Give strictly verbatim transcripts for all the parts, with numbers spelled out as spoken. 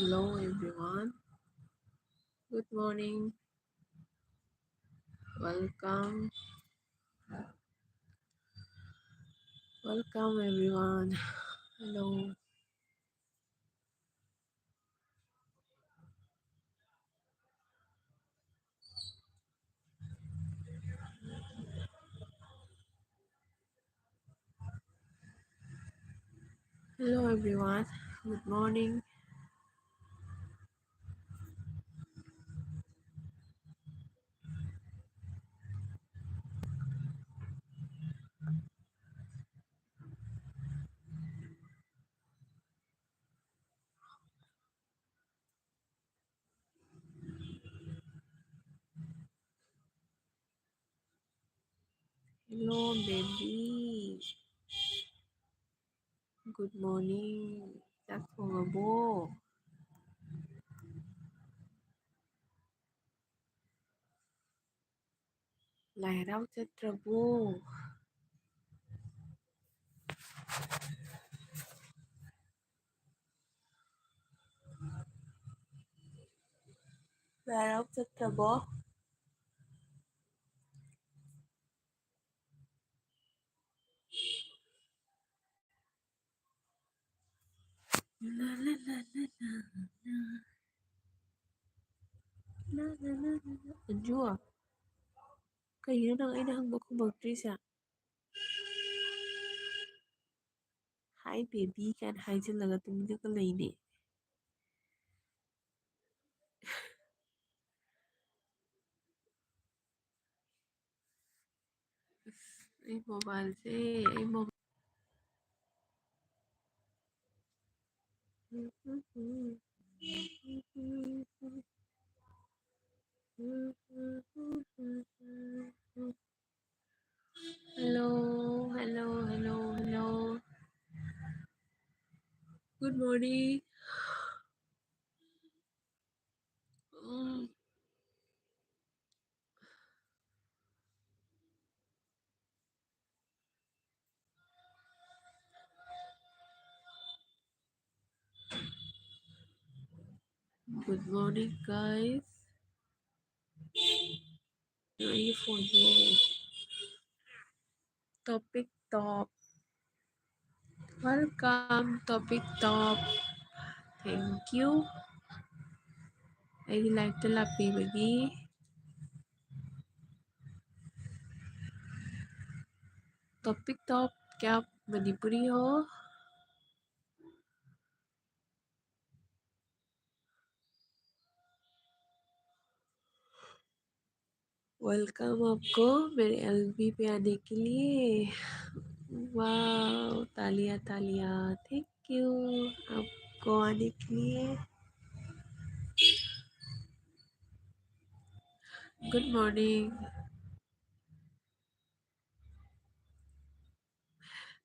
Hello, everyone. Good morning. Welcome. Welcome, everyone. Hello. Hello, everyone. Good morning. Hello, baby. Good morning. ꯆꯥꯛ ꯊꯣꯡꯉꯕꯣ? ꯂꯥꯏ ꯍꯔꯥꯎ ꯆꯠꯇ꯭ꯔꯕꯣ? ꯂꯥꯏ ꯍꯔꯥꯎ ꯆꯠꯇ꯭ꯔꯕꯣ? ꯑꯟꯖꯨ, ꯀꯩꯒꯤꯅꯣ ꯅꯪ ꯑꯩꯅ ꯍꯪꯕ ꯈꯨꯝꯃꯛꯇ꯭ꯔꯤꯁꯦ? Hi baby ꯀꯥꯏꯅ ꯍꯥꯏꯖꯤꯜꯂꯒ ꯇꯨꯃꯤꯟꯅꯒ ꯂꯩꯅꯦ꯫ ꯑꯁ, ꯑꯩ mobileꯁꯦ, ꯑꯩ mobile Hello, hello, hello, hello. Good morning. ꯎꯝ꯫ Good morning, guys. ꯑꯩꯒꯤ ꯐꯣꯟꯁꯦ topic top. Welcome, topic top. Thank you. ꯑꯩꯒꯤ live ꯇ ꯂꯥꯛꯄꯤꯕꯒꯤ. Topic top क्या मणिपुरी हो? Welcome आपको मेरे LV पे आने के लिए। Wow, तालियां, तालियां। Thank you आपको आने के लिए। Good morning.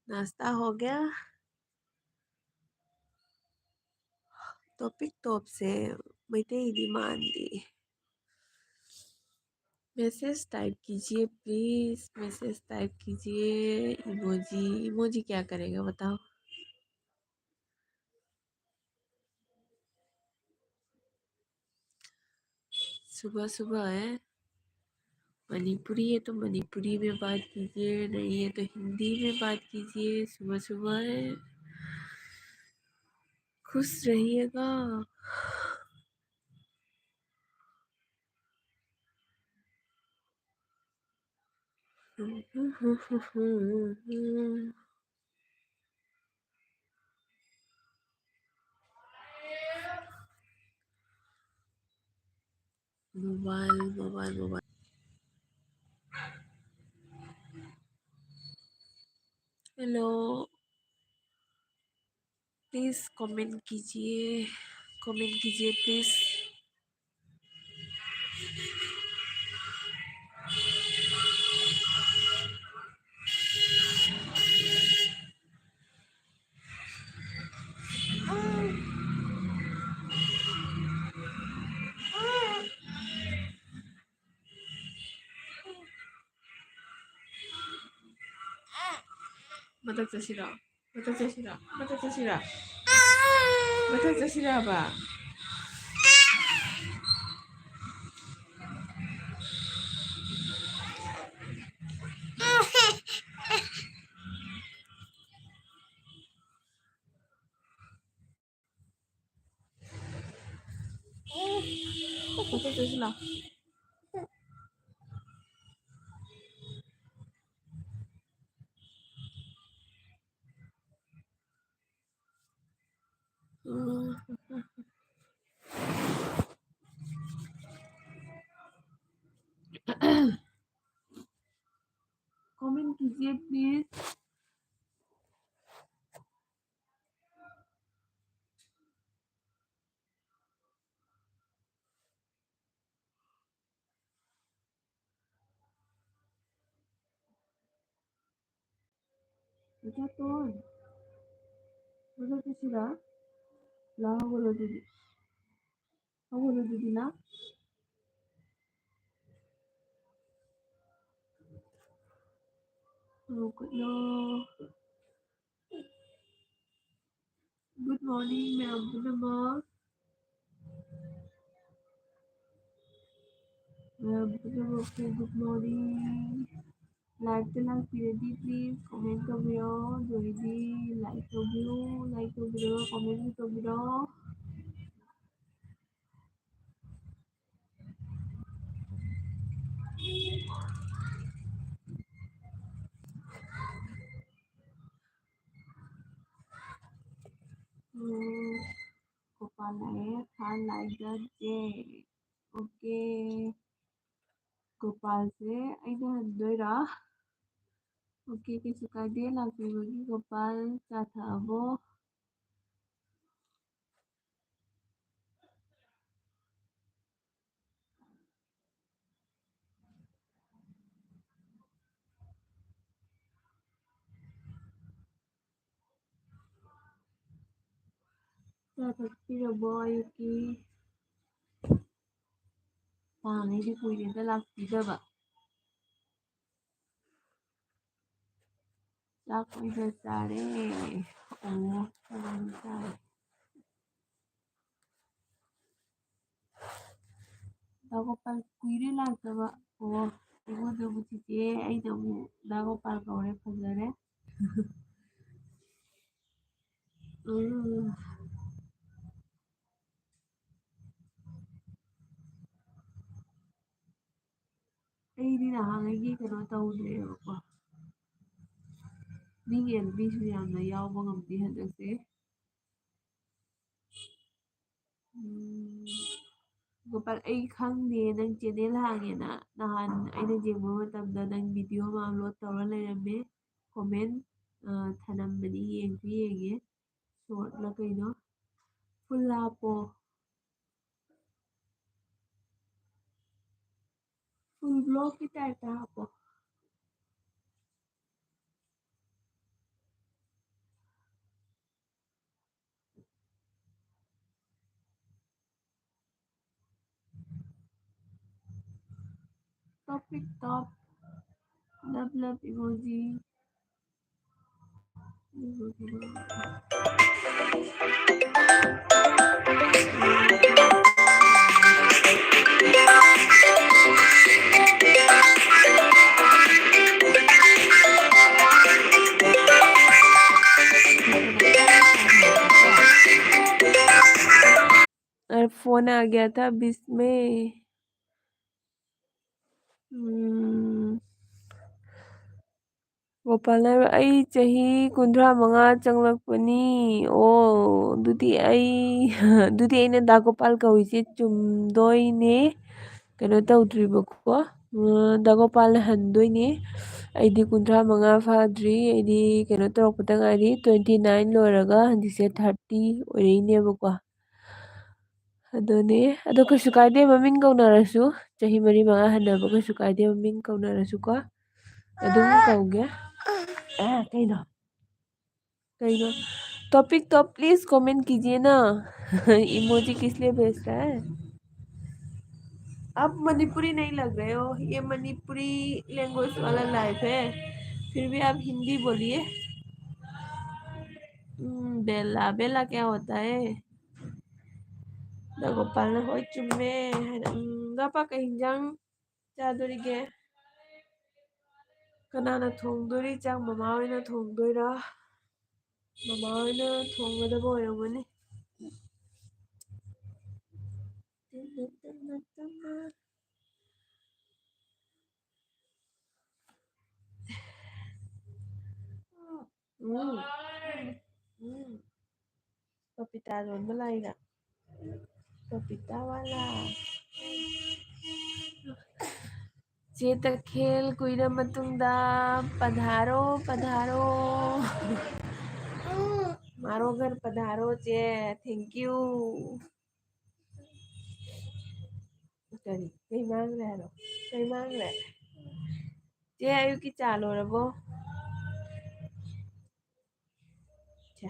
नाश्ता हो गया? Topic top से ꯃꯩꯇꯩꯗꯤ ꯃꯥꯟꯗꯦ꯫ Message type कीजिए please, message type कीजिए। Emoji, emoji क्या करेगा बताओ? सुबह सुबह है, मणिपुरी है तो मणिपुरी में बात कीजिए, नहीं है तो हिंदी में बात कीजिए। सुबह सुबह है, खुश रहिएगा। Mobile, mobile, mobile. Hello. Please comment कीजिए, comment कीजिए please. ꯃꯊꯛ ꯆꯠꯁꯤꯔꯣ? ꯃꯊꯛ ꯆꯠꯁꯤꯔꯣ? ꯃꯊꯛ ꯆꯠꯁꯤꯔꯣ? ꯃꯊꯛ ꯆꯠꯁꯤꯔꯕ? ꯆꯠꯊꯣꯛ ꯆꯠꯁꯤꯜꯂꯣ꯫ ꯎꯝ꯫ Comment कीजिए please. ꯃꯆꯥꯇꯣꯟ, ꯃꯆꯥꯇꯣꯟ ꯁꯤꯔꯥ? ꯂꯥꯎ, ꯍꯧꯒꯠꯂꯣ ꯑꯗꯨꯗꯤ꯫ ꯍꯧꯒꯠꯂꯣ ꯑꯗꯨꯗꯤ ꯅꯪ꯫ ꯍꯧꯒꯠꯂꯣ꯫ Good morning, ꯃꯌꯥꯝ ꯄꯨꯝꯅꯃꯛ꯫ ꯃꯌꯥꯝ ꯄꯨꯝꯅꯃꯛꯄꯨ good morning꯫ Live ꯇ ꯂꯥꯛꯄꯤꯔꯗꯤ please comment ꯇꯧꯕꯤꯔꯣ꯫ ꯑꯗꯨ ꯑꯣꯏꯔꯗꯤ like ꯇꯧꯕꯤꯌꯨ, like ꯇꯧꯕꯤꯔꯣ, comment ꯁꯨ ꯇꯧꯕꯤꯔꯣ꯫ ꯎꯝ, ꯒꯣꯄꯥꯜ ꯂꯥꯛꯑꯦ, ꯐꯥꯟ ꯂꯥꯏꯗ ꯖꯦ꯫ Okay꯫ ꯒꯣꯄꯥꯜꯁꯦ ꯑꯩꯅ ꯍꯟꯗꯣꯏꯔꯥ? Okay, ꯀꯩꯁꯨ ꯀꯥꯏꯗꯦ꯫ ꯂꯥꯛꯄꯤꯕꯒꯤ ꯒꯣꯄꯥꯜ, ꯆꯥ ꯊꯛꯑꯕꯣ? ꯆꯥ ꯊꯛꯄꯤꯔꯕꯣ ꯑꯌꯨꯛꯀꯤ? ꯄꯥꯡꯉꯩꯗꯤ ꯀꯨꯏꯔꯦꯗ ꯂꯥꯛꯄꯤꯗꯕ꯫ ꯆꯥꯛ ꯑꯣꯏꯅ ꯆꯥꯔꯦ꯫ ꯑꯣ, ꯆꯥꯛ ꯑꯣꯏꯅ ꯆꯥꯔꯦ꯫ ꯗꯥ ꯒꯣꯄꯥꯜ ꯀꯨꯏꯔꯦ ꯂꯥꯛꯇꯕ꯫ ꯑꯣ, ꯑꯩꯉꯣꯟꯗꯕꯨ ꯆꯤꯆꯦ, ꯑꯩꯅꯕꯨ ꯗꯥ ꯒꯣꯄꯥꯜ ꯀꯧꯔꯦ, ꯐꯖꯔꯦ꯫ ꯎꯝ꯫ ꯑꯩꯗꯤ ꯅꯍꯥꯟꯉꯩꯒꯤ ꯀꯩꯅꯣ ꯇꯧꯗ꯭ꯔꯦꯕꯀꯣ꯫ ꯃꯤꯒꯤ ꯑꯦꯜ ꯕꯤꯁꯨ ꯌꯥꯝꯅ ꯌꯥꯎꯕ ꯉꯝꯗꯦ ꯍꯟꯗꯛꯁꯦ꯫ ꯎꯝ, ꯒꯣꯄꯥꯜ, ꯑꯩ ꯈꯪꯗꯦ ꯅꯪ ꯆꯦꯅꯦꯜ ꯍꯥꯡꯉꯦꯅ꯫ ꯅꯍꯥꯟ ꯑꯩꯅ ꯌꯦꯡꯕ ꯃꯇꯝꯗ ꯅꯪ ꯚꯤꯗꯤꯑꯣ ꯑꯃ ꯑꯞꯂꯣꯗ ꯇꯧꯔ ꯂꯩꯔꯝꯃꯦ꯫ ꯀꯣꯃꯦꯟ, ꯑ, ꯊꯅꯝꯕꯅꯤ, ꯌꯦꯡꯁꯨ ꯌꯦꯡꯉꯦ꯫ ꯁꯣꯔꯠꯂ ꯀꯩꯅꯣ? ꯐꯨꯜ ꯍꯥꯞꯄꯣ꯫ ꯐꯨꯜ ꯕ꯭ꯂꯣꯛꯀꯤ ꯇꯥꯏꯞꯇ ꯍꯥꯞꯄꯣ꯫ Topic top, love love emoji. अरे, फोन आ गया था बीच में। हम्म, ꯒꯣꯄꯥꯜꯅ ꯍꯥꯏꯕ, "ꯑꯩ ꯆꯍꯤ ꯀꯨꯟꯊ꯭ꯔꯥ ꯃꯉꯥ ꯆꯪꯂꯛꯄꯅꯤ꯫ ꯑꯣ, ꯑꯗꯨꯗꯤ ꯑꯩ, ꯑꯗꯨꯗꯤ ꯑꯩꯅ ꯗꯥ ꯒꯣꯄꯥꯜ ꯀꯧꯔꯤꯁꯦ ꯆꯨꯝꯗꯣꯏꯅꯦ꯫ ꯀꯩꯅꯣ ꯇꯧꯗ꯭ꯔꯤꯕꯀꯣ, ꯎꯝ, ꯗꯥ ꯒꯣꯄꯥꯜꯅ ꯍꯟꯗꯣꯏꯅꯦ꯫ ꯑꯩꯗꯤ ꯀꯨꯟꯊ꯭ꯔꯥ ꯃꯉꯥ ꯐꯥꯗ꯭ꯔꯤ꯫ ꯑꯩꯗꯤ ꯀꯩꯅꯣ ꯇꯧꯔꯛꯄꯗ ꯉꯥꯏꯔꯤ, twenty nine ꯂꯣꯏꯔꯒ ꯍꯧꯖꯤꯛꯁꯦ thirty ꯑꯣꯏꯔꯛꯏꯅꯦꯕꯀꯣ꯫ ꯑꯗꯨꯅꯦ꯫ ꯑꯗꯣ ꯀꯩꯁꯨ ꯀꯥꯏꯗꯦ, ꯃꯃꯤꯡ ꯀꯧꯅꯔꯁꯨ꯫ ꯆꯍꯤ ꯃꯔꯤ ꯃꯉꯥ ꯍꯟꯅꯕ ꯀꯩꯁꯨ ꯀꯥꯏꯗꯦ, ꯃꯃꯤꯡ ꯀꯧꯅꯔꯁꯨꯀꯣ꯫ ꯑꯗꯨꯝ ꯀꯧꯒꯦ꯫ ꯑꯦ, ꯀꯩꯅꯣ? कहिएगा। Topic तो प्लीज कमेंट कीजिए ना। इमोजी किस लिए भेज रहा है? आप मणिपुरी नहीं लग रहे हो, ये मणिपुरी लैंग्वेज वाला लाइव है, फिर भी आप हिंदी बोलिए। हम्म, बेला, बेला क्या होता है? ꯗꯥ ꯒꯣꯄꯥꯜꯅ ꯍꯣꯏ ꯆꯨꯝꯃꯦ ꯍꯥꯏꯅ꯫ ꯎꯝ, ꯅꯄꯥ ꯀꯩ ꯍꯤꯟꯖꯥꯡ ꯆꯥꯗꯣꯔꯤꯒꯦ? ꯀꯅꯥꯅ ꯊꯣꯡꯗꯣꯔꯤ? ꯆꯥꯛ ꯃꯃꯥ ꯍꯣꯏꯅ ꯊꯣꯡꯗꯣꯏꯔꯥ? ꯃꯃꯥ ꯍꯣꯏꯅ ꯊꯣꯡꯒꯗꯕ ꯑꯣꯏꯔꯝꯒꯅꯤ꯫ ꯎꯝ꯫ ꯎꯝ꯫ ꯄꯄꯤꯇꯥ ꯌꯣꯟꯕ ꯂꯥꯛꯏꯔ? ꯄꯄꯤꯇꯥ ꯋꯥꯂꯥ꯫ ꯆꯦ ꯇꯈꯦꯜ, ꯀꯨꯏꯔ ꯃꯇꯨꯡꯗ ꯄꯙꯥꯔꯣ, ꯄꯙꯥꯔꯣ꯫ ꯃꯥꯔꯣ ꯘꯔ ꯄꯙꯥꯔꯣ ꯆꯦ, thank you꯫ ꯀꯔꯤ? ꯀꯩ ꯃꯥꯡꯈ꯭ꯔꯦ ꯍꯥꯏꯔꯣ? ꯀꯩ ꯃꯥꯡꯈ꯭ꯔꯦ? ꯆꯦ, ꯑꯌꯨꯛꯀꯤ ꯆꯥ ꯂꯣꯏꯔꯕꯣ? ꯁꯦ꯫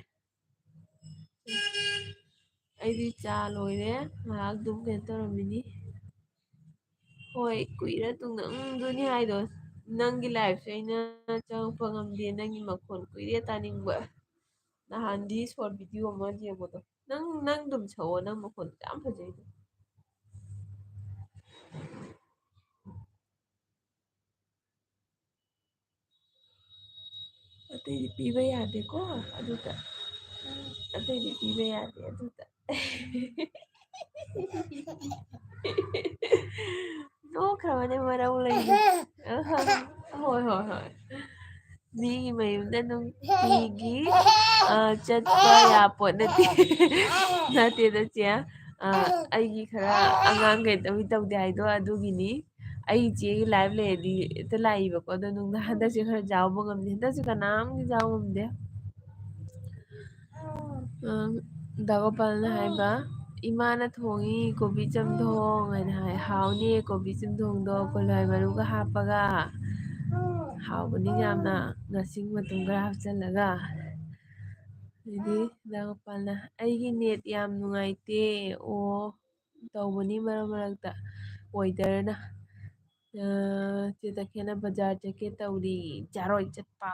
ꯑꯩꯗꯤ ꯆꯥ ꯂꯣꯏꯔꯦ, ꯉꯥꯏꯍꯥꯛ ꯑꯗꯨꯝ ꯀꯩꯅꯣ ꯇꯧꯔꯝꯃꯤꯅꯤ꯫ ꯍꯣꯏ, ꯀꯨꯏꯔ ꯇꯨꯡꯗ, ꯎꯝ, ꯑꯗꯨꯅꯤ ꯍꯥꯏꯗꯣ, ꯅꯪꯒꯤ liveꯁꯦ ꯑꯩꯅ ꯆꯪꯉꯛꯄ ꯉꯝꯗꯦ, ꯅꯪꯒꯤ ꯃꯈꯣꯟ ꯀꯨꯏꯔꯦ ꯇꯥꯅꯤꯡꯕ꯫ ꯅꯍꯥꯟꯗꯤ short video ꯑꯃ ꯌꯦꯡꯕꯗꯣ, ꯅꯪ, ꯅꯪ ꯑꯗꯨꯝ ꯁꯛꯑꯣ, ꯅꯪ ꯃꯈꯣꯟ ꯌꯥꯝ ꯐꯖꯩꯗꯣ꯫ ꯑꯇꯩꯗꯤ ꯄꯤꯕ ꯌꯥꯗꯦꯀꯣ ꯑꯗꯨꯗ꯫ ꯑꯇꯩꯗꯤ ꯄꯤꯕ ꯌꯥꯗꯦ ꯑꯗꯨꯗ꯫ ꯅꯣꯛꯈ꯭ꯔꯕꯅꯦ ꯃꯔꯧ ꯂꯩꯅ꯫ ꯍꯣꯏ, ꯍꯣꯏ, ꯍꯣꯏ꯫ ꯃꯤꯒꯤ ꯃꯌꯨꯝꯗ ꯅꯨꯡꯇꯤꯒꯤ, ꯑ, ꯆꯠꯄ ꯌꯥꯄꯣꯠ ꯅꯠꯇꯦ꯫ ꯅꯠꯇꯦꯗ ꯆꯦ꯫ ꯑ, ꯑꯩꯒꯤ ꯈꯔ ꯑꯉꯥꯡꯈꯩ ꯇꯧꯏ ꯇꯧꯗꯦ ꯍꯥꯏꯗꯣ ꯑꯗꯨꯒꯤꯅꯤ꯫ ꯑꯩ ꯏꯆꯦꯒꯤ live ꯂꯩꯔꯗꯤ ꯍꯦꯛꯇ ꯂꯥꯛꯏꯕꯀꯣ, ꯑꯗꯣ ꯅꯨꯡꯗꯥꯡ ꯍꯟꯗꯛꯁꯦ ꯈꯔ ꯌꯥꯎꯕ ꯉꯝꯗꯦ꯫ ꯍꯟꯗꯛꯁꯦ ꯀꯅꯥꯝꯒꯤ ꯌꯥꯎ ꯉꯝꯗꯦ꯫ ꯑ, ꯗꯥ ꯒꯣꯄꯥꯜꯅ ꯍꯥꯏꯕ, "ꯏꯃꯥꯅ ꯊꯣꯡꯉꯤ ꯀꯣꯕꯤ ꯆꯝꯊꯣꯡ" ꯍꯥꯏꯅ ꯍꯥꯏ꯫ "ꯍꯥꯎꯅꯤ ꯀꯣꯕꯤ ꯆꯝꯊꯣꯡꯗꯣ, ꯀꯣꯂꯨꯍꯋꯥꯏ ꯃꯔꯨꯒ ꯍꯥꯞꯄꯒ꯫ ꯍꯥꯎꯕꯅꯤ ꯌꯥꯝꯅ, ꯉꯥꯁꯤꯡ ꯃꯇꯨꯝ ꯈꯔ ꯍꯥꯞꯆꯤꯜꯂꯒ"꯫ ꯑꯗꯩꯗꯤ ꯗꯥ ꯒꯣꯄꯥꯜꯅ, "ꯑꯩꯒꯤ net ꯌꯥꯝ ꯅꯨꯡꯉꯥꯏꯇꯦ"꯫ ꯑꯣ, ꯇꯧꯕꯅꯤ ꯃꯔꯛ ꯃꯔꯛꯇ weatherꯅ꯫ ꯑ, ꯆꯦ ꯇꯈꯦꯜꯅ ꯕꯖꯥꯔ ꯆꯠꯀꯦ ꯇꯧꯔꯤ, ꯖꯥꯔꯣꯏ ꯆꯠꯄ꯫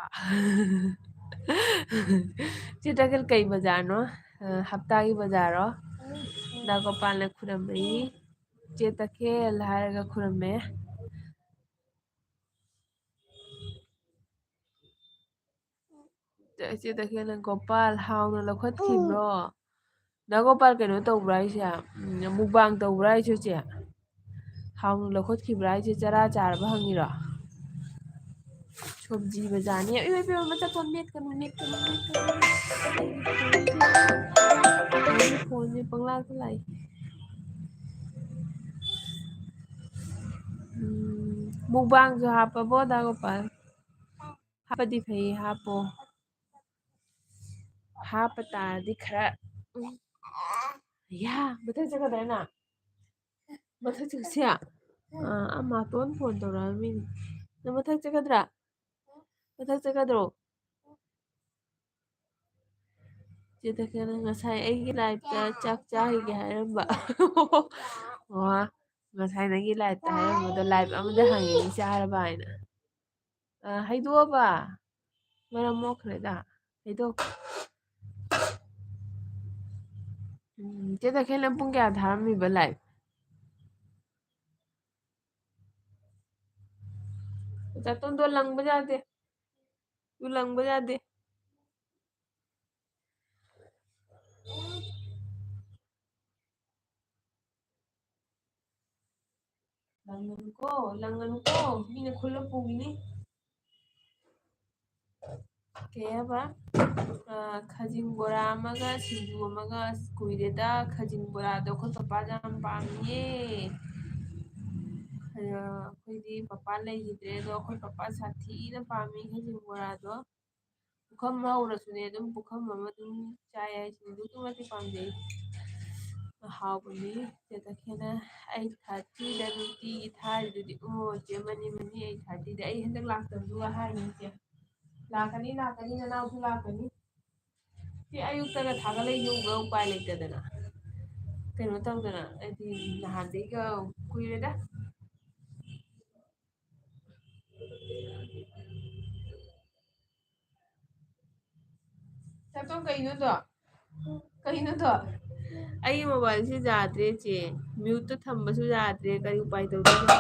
ꯆꯦ ꯇꯈꯦꯜ ꯀꯩ ꯕꯖꯥꯔꯅꯣ? ꯑ, ꯍꯞꯇꯥꯒꯤ ꯕꯖꯥꯔꯔꯣ? ꯗꯥ ꯒꯣꯄꯥꯜꯅ ꯈꯨꯔꯝꯃꯤ꯫ ꯆꯦ ꯇꯈꯦꯜ ꯍꯥꯏꯔꯒ ꯈꯨꯔꯝꯃꯦ꯫ ꯏꯆꯦ ꯇꯈꯦꯜꯅ, "ꯒꯣꯄꯥꯜ, ꯍꯥꯎꯅ ꯂꯧꯈꯠꯈꯤꯕ꯭ꯔꯣ?" ꯗꯥ ꯒꯣꯄꯥꯜ ꯀꯩꯅꯣ ꯇꯧꯕ꯭ꯔꯥ ꯍꯥꯏꯁꯦ? ꯎꯝ, mukbang ꯇꯧꯕ꯭ꯔꯥ ꯍꯥꯏꯁꯦ, ꯏꯆꯦ? ꯍꯥꯎꯅ ꯂꯧꯈꯠꯈꯤꯕ꯭ꯔꯥ ꯍꯥꯏꯁꯦ? ꯆꯔꯥ ꯆꯥꯔꯕ ꯍꯪꯉꯤꯔꯣ? ꯁꯣꯕꯖꯤ ꯕꯖꯥꯔꯅꯤ꯫ ꯏꯃꯥ, ꯏꯃꯥ, ꯏꯃꯥ, ꯃꯆꯥ ꯐꯣꯟ ꯃꯦꯠꯀꯅꯨ, ꯃꯦꯠꯀꯅꯨ, ꯃꯦꯠꯀꯅꯨ꯫ ꯑꯩꯒꯤ ꯐꯣꯟꯁꯦ, ꯑꯩꯒꯤ ꯐꯣꯟꯁꯦ ꯄꯪꯂꯥꯛꯇ ꯂꯥꯛꯏ꯫ ꯎꯝ, ꯃꯨꯛꯕꯥꯡꯁꯨ ꯍꯥꯞꯄꯕꯣ, ꯗꯥ ꯒꯣꯄꯥꯜ? ꯍꯥꯞꯄꯗꯤ ꯐꯩ, ꯍꯥꯞꯄꯣ꯫ ꯍꯥꯞꯄ ꯇꯥꯔꯗꯤ ꯈꯔ, ꯎꯝ꯫ ꯌꯥ, ꯃꯊꯛ ꯆꯠꯀꯗ꯭ꯔꯥ ꯅꯪ? ꯃꯊꯛ ꯆꯠꯁꯦ? ꯑꯥ, ꯑꯃꯥꯇꯣꯟ ꯐꯣꯟ ꯇꯧꯔꯛꯑꯝꯃꯤꯅꯦ꯫ ꯅꯪ ꯃꯊꯛ ꯆꯠꯀꯗ꯭ꯔꯥ? ꯃꯊꯛ ꯆꯠꯀꯗ꯭ꯔꯣ? ꯆꯦ ꯇꯈꯦꯜꯅ ꯉꯁꯥꯏ ꯑꯩꯒꯤ ꯂꯥꯏꯞꯇ ꯆꯥꯛ ꯆꯥꯈꯤꯒꯦ ꯍꯥꯏꯔꯝꯕ꯫ ꯑꯣ, ꯉꯁꯥꯏ ꯅꯪꯒꯤ ꯂꯥꯏꯞꯇ ꯍꯥꯏꯔꯝꯕꯗꯣ, ꯂꯥꯏꯞ ꯑꯃꯗ ꯍꯪꯉꯤꯅꯤ ꯆꯥꯔꯕ ꯍꯥꯏꯅ꯫ ꯑ, ꯍꯩꯗꯣꯛꯑꯕ? ꯃꯔꯝ ꯃꯣꯛꯈ꯭ꯔꯦꯗ꯫ ꯍꯩꯗꯣꯛ-, ꯎꯝ, ꯆꯦ ꯇꯈꯦꯜꯅ ꯄꯨꯡ ꯀꯌꯥ ꯊꯥꯔꯝꯃꯤꯕ ꯂꯥꯏꯞ? ꯆꯥꯇꯣꯟꯗꯣ ꯂꯪꯕ ꯌꯥꯗꯦ꯫ ꯇꯨ ꯂꯪꯕ ꯌꯥꯗꯦ꯫ ꯂꯪꯒꯅꯨꯀꯣ, ꯂꯪꯒꯅꯨꯀꯣ, ꯃꯤꯅ ꯈꯨꯜꯂ ꯄꯨꯈꯤꯅꯤ꯫ ꯀꯩ ꯍꯥꯏꯕ? ꯑ, ꯈꯖꯤꯡ ꯕꯣꯔꯥ ꯑꯃꯒ ꯁꯤꯡꯖꯨ ꯑꯃꯒ꯫ ꯑꯁ, ꯀꯨꯏꯔꯦꯗ ꯈꯖꯤꯡ ꯕꯣꯔꯥꯗꯣ, ꯑꯩꯈꯣꯏ ꯄꯄꯥꯗ ꯌꯥꯝ ꯄꯥꯝꯃꯤꯌꯦ꯫ ꯑ, ꯑꯩꯈꯣꯏꯗꯤ ꯄꯄꯥ ꯂꯩꯈꯤꯗ꯭ꯔꯦ, ꯑꯗꯣ ꯑꯩꯈꯣꯏ ꯄꯄꯥ ꯁꯥꯊꯤꯅ ꯄꯥꯝꯃꯤ ꯈꯖꯤꯡ ꯕꯣꯔꯥꯗꯣ꯫ ꯄꯨꯈꯝ ꯍꯧꯔꯁꯨꯅꯦ, ꯑꯗꯨꯝ ꯄꯨꯈꯝ ꯑꯃ ꯑꯗꯨꯝ ꯆꯥꯏ ꯍꯥꯏꯁꯤꯅꯤ, ꯑꯗꯨꯛꯀꯤ ꯃꯇꯤꯛ ꯄꯥꯝꯖꯩ꯫ ꯍꯥꯎꯕꯅꯤ꯫ ꯆꯦ ꯇꯈꯦꯜꯅ ꯑꯩꯠ ꯊꯥꯔꯇꯤꯗ ꯅꯨꯡꯇꯤꯒꯤ ꯊꯥꯔꯤꯗꯨꯗꯤ꯫ ꯑꯣ, ꯆꯦ, ꯃꯅꯤ, ꯃꯅꯤ, ꯑꯩꯠ ꯊꯥꯔꯇꯤꯗ꯫ ꯑꯩ ꯍꯟꯗꯛ ꯂꯥꯛꯇꯕꯗꯨꯒ ꯍꯥꯏꯅꯤ, ꯆꯦ꯫ ꯂꯥꯛꯀꯅꯤ, ꯂꯥꯛꯀꯅꯤ, ꯅꯅꯥꯎꯁꯨ ꯂꯥꯛꯀꯅꯤ꯫ ꯁꯤ ꯑꯌꯨꯛꯇꯒ ꯊꯥꯒꯠꯂꯛꯏꯁꯦ ꯎꯕ꯭ꯔꯥ? ꯎꯄꯥꯏ ꯂꯩꯇꯗꯅ꯫ ꯀꯩꯅꯣ ꯇꯧꯗꯅ, ꯑꯩꯗꯤ ꯅꯍꯥꯟꯗꯩꯒ ꯀꯨꯏꯔꯦꯗ꯫ ꯆꯥꯇꯣꯟ, ꯀꯩꯅꯣꯗꯣ? ꯀꯩꯅꯣꯗꯣ? ꯑꯩꯒꯤ ꯃꯣꯕꯥꯏꯜꯁꯤ ꯌꯥꯗ꯭ꯔꯦ, ꯆꯦ꯫ ꯃ꯭ꯌꯨꯠꯇ ꯊꯝꯕꯁꯨ ꯌꯥꯗ꯭ꯔꯦ꯫ ꯀꯔꯤ ꯎꯄꯥꯏ ꯇꯧꯗꯣꯏꯅꯣ?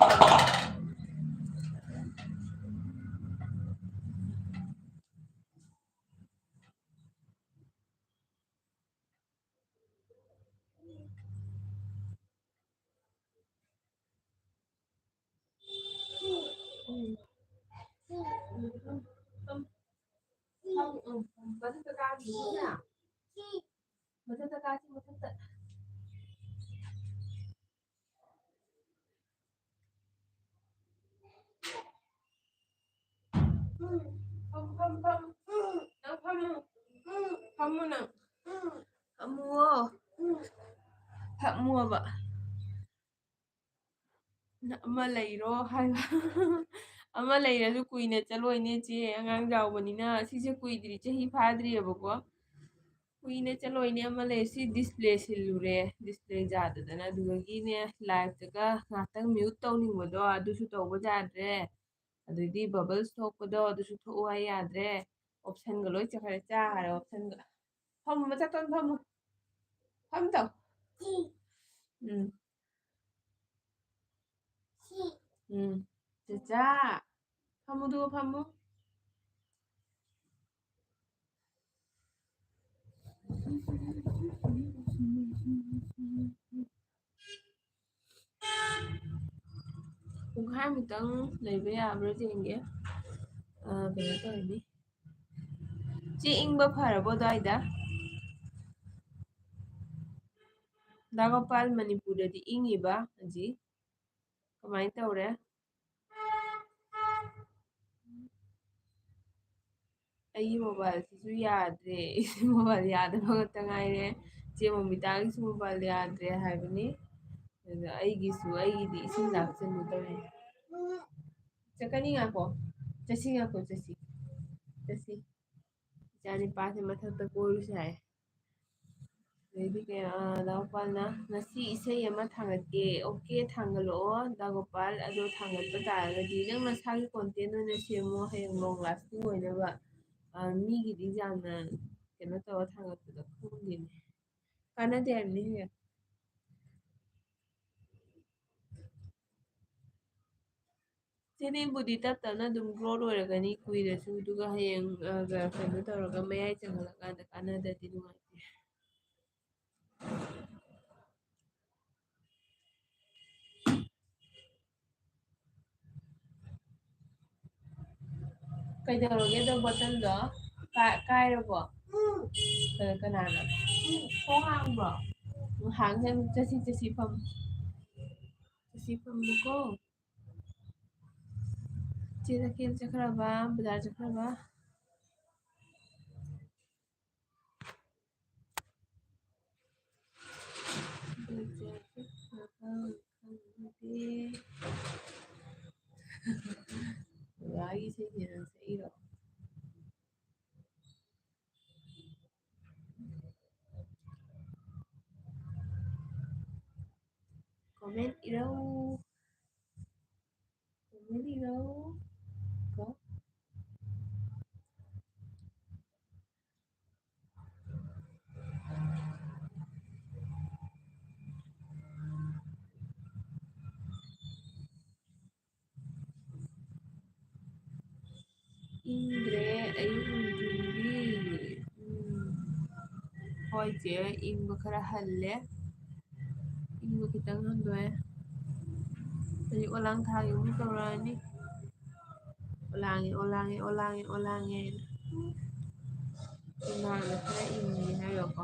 ꯃꯊꯛꯇ ꯀꯥꯁꯤ, ꯃꯊꯛꯇ꯫ ꯐꯝ, ꯐꯝ, ꯐꯝ꯫ ꯅꯪ ꯐꯝꯃꯨ꯫ ꯐꯝꯃꯨ ꯅꯪ꯫ ꯐꯝꯃꯨꯑꯣ꯫ ꯐꯝꯃꯨꯑꯣꯕ꯫ ꯑꯃ ꯂꯩꯔꯣ ꯍꯥꯏꯕ꯫ ꯑꯃ ꯂꯩꯔꯁꯨ ꯀꯨꯏꯅ ꯆꯠꯂꯣꯏꯅꯦ ꯆꯦ, ꯑꯉꯥꯡ ꯆꯥꯎꯕꯅꯤꯅ꯫ ꯁꯤꯁꯦ ꯀꯨꯏꯗ꯭ꯔꯤ, ꯆꯍꯤ ꯐꯥꯗ꯭ꯔꯤꯑꯕꯀꯣ꯫ ꯀꯨꯏꯅ ꯆꯠꯂꯣꯏꯅꯦ, ꯑꯃ ꯂꯩ꯫ ꯁꯤ display ꯁꯤꯜꯂꯨꯔꯦ, display ꯌꯥꯗꯗꯅ꯫ ꯑꯗꯨꯗꯒꯤꯅꯦ, live ꯇꯒ ꯉꯥꯛꯇꯪ mute ꯇꯧꯅꯤꯡꯕꯗꯣ ꯑꯗꯨꯁꯨ ꯇꯧꯕ ꯌꯥꯗ꯭ꯔꯦ꯫ ꯑꯗꯩꯗꯤ bubbles ꯊꯣꯛꯄꯗꯣ ꯑꯗꯨꯁꯨ ꯊꯣꯛꯎ ꯍꯥꯏ ꯌꯥꯗ꯭ꯔꯦ꯫ Option ꯒ ꯂꯣꯏ ꯆꯠꯈ꯭ꯔꯦ, ꯆꯥꯈ꯭ꯔꯦ option ꯒ꯫ ꯐꯝꯃꯣ, ꯃꯊꯛꯇ ꯑꯣꯏꯅ ꯐꯝꯃꯣ꯫ ꯐꯝ ꯇꯧ꯫ ꯎꯝ꯫ ꯎꯝ꯫ ꯆꯦꯆꯥ꯫ ꯐꯝꯃꯨ, ꯑꯗꯨꯒ ꯐꯝꯃꯨ꯫ ꯄꯨꯡꯈꯥꯏꯃꯨꯛꯇꯪ ꯂꯩꯕ ꯌꯥꯕ꯭ꯔꯥ ꯌꯦꯡꯒꯦ꯫ ꯑ, ꯀꯩꯅꯣ ꯇꯧꯔꯅꯤ꯫ ꯆꯦ, ꯏꯪꯕ ꯐꯔꯕꯣ ꯑꯗ꯭ꯋꯥꯏꯗ? ꯗꯥ ꯒꯣꯄꯥꯜ, ꯃꯅꯤꯄꯨꯔꯗꯗꯤ ꯏꯪꯉꯤꯕ ꯍꯧꯖꯤꯛ? ꯀꯃꯥꯏꯅ ꯇꯧꯔꯦ? ꯑꯩꯒꯤ mobile ꯁꯤꯁꯨ ꯌꯥꯗ꯭ꯔꯦ꯫ ꯃꯣꯕꯥꯏꯜ ꯌꯥꯗꯕ ꯈꯛꯇ ꯉꯥꯏꯔꯦ꯫ ꯆꯦ ꯃꯣꯃꯤꯇꯥꯒꯤꯁꯨ mobile ꯌꯥꯗ꯭ꯔꯦ ꯍꯥꯏꯕꯅꯤ꯫ ꯑꯗ ꯑꯩꯒꯤꯁꯨ, ꯑꯩꯒꯤꯗꯤ ꯏꯁꯤꯡꯗ ꯍꯥꯞꯆꯤꯟꯒꯦ ꯇꯧꯔꯤ꯫ ꯆꯠꯀꯅꯤ, ꯉꯥꯏꯈꯣ꯫ ꯆꯠꯁꯤ, ꯉꯥꯏꯈꯣ, ꯆꯠꯁꯤ꯫ ꯆꯠꯁꯤ꯫ ꯏꯆꯥ ꯅꯤꯄꯥꯁꯦ ꯃꯊꯛꯇ ꯀꯣꯏꯔꯨꯁꯦ ꯍꯥꯏ꯫ ꯑꯗꯩꯗꯤ ꯀꯩꯅꯣ, ꯑ, ꯗꯥ ꯒꯣꯄꯥꯜꯅ, "ꯉꯁꯤ ꯏꯁꯩ ꯑꯃ ꯊꯥꯡꯒꯠꯀꯦ"꯫ "Okay, ꯊꯥꯡꯒꯠꯂꯛꯑꯣ ꯗꯥ ꯒꯣꯄꯥꯜ, ꯑꯗꯣ ꯊꯥꯡꯒꯠꯄ ꯇꯥꯔꯒꯗꯤ ꯅꯪ ꯅꯁꯥꯒꯤ content ꯑꯣꯏꯅ ꯁꯦꯝꯃꯣ, ꯍꯌꯦꯡ long lasting ꯑꯣꯏꯅꯕ"꯫ ꯑ, ꯃꯤꯒꯤꯗꯤ ꯌꯥꯝꯅ ꯀꯩꯅꯣ ꯇꯧꯔ ꯊꯥꯡꯒꯠꯄꯗꯣ ꯈꯪꯗꯦꯅꯦ꯫ ꯀꯥꯟꯅꯗꯦ ꯍꯥꯏꯕꯅꯤ ꯍꯦ꯫ ꯁꯤꯅꯤꯕꯨꯗꯤ ꯇꯞ ꯇꯞꯅ ꯑꯗꯨꯝ growth ꯑꯣꯏꯔꯛꯀꯅꯤ, ꯀꯨꯏꯔꯁꯨ꯫ ꯑꯗꯨꯒ ꯍꯌꯦꯡ, ꯑ, ꯀꯩꯅꯣ ꯇꯧꯔꯒ ꯃꯌꯥꯏ ꯆꯪꯍꯜꯂꯀꯥꯟꯗ ꯀꯥꯟꯅꯗꯗꯤ ꯅꯨꯡꯉꯥꯏꯇꯦ꯫ ꯀꯩꯗꯧꯔꯒꯦ ꯑꯗꯣ button ꯗꯣ? ꯀꯥꯏ-, ꯀꯥꯏꯔꯕꯣ? ꯀ-, ꯀꯅꯥꯅꯣ? ꯊꯣꯡ ꯍꯥꯡꯕ꯭ꯔꯣ? ꯍꯥꯡꯉꯦ, ꯆꯠꯁꯤ, ꯆꯠꯁꯤ, ꯐꯝ-, ꯆꯠꯁꯤ, ꯐꯝꯃꯨꯀꯣ꯫ ꯆꯦ ꯇꯈꯦꯜ ꯆꯠꯈ꯭ꯔꯕ, ꯕꯖꯥꯔ ꯆꯠꯈ꯭ꯔꯕ? ꯕꯖꯥꯔ ꯆꯠꯈ꯭ꯔꯕ ꯈꯪꯗꯦ꯫ ꯕꯕꯥꯒꯤ ꯏꯁꯩꯁꯦ ꯅꯪ ꯁꯛꯏꯔꯣ? Comment ꯏꯔꯧ꯫ Comment ꯏꯔꯧ꯫ ꯀꯣ꯫ ꯏꯪꯗ꯭ꯔꯦ ꯑꯌꯨꯛ ꯅꯨꯡꯊꯤꯜꯗꯤ꯫ ꯎꯝ꯫ ꯍꯣꯏ ꯆꯦ, ꯏꯪꯕ ꯈꯔ ꯍꯜꯂꯦ꯫ ꯏꯪꯕ ꯈꯤꯇꯪ ꯍꯟꯗꯣꯛꯑꯦ꯫ ꯍꯧꯖꯤꯛ ꯑꯣꯂꯥꯡ ꯊꯥꯒꯤ ꯑꯃꯨꯛ ꯇꯧꯔꯛꯑꯅꯤ꯫ ꯑꯣꯂꯥꯡꯉꯦ, ꯑꯣꯂꯥꯡꯉꯦ, ꯑꯣꯂꯥꯡꯉꯦ, ꯑꯣꯂꯥꯡꯉꯦ꯫ ꯏꯃꯥꯅ ꯈꯔ ꯏꯪꯉꯦ ꯍꯥꯏꯕꯀꯣ꯫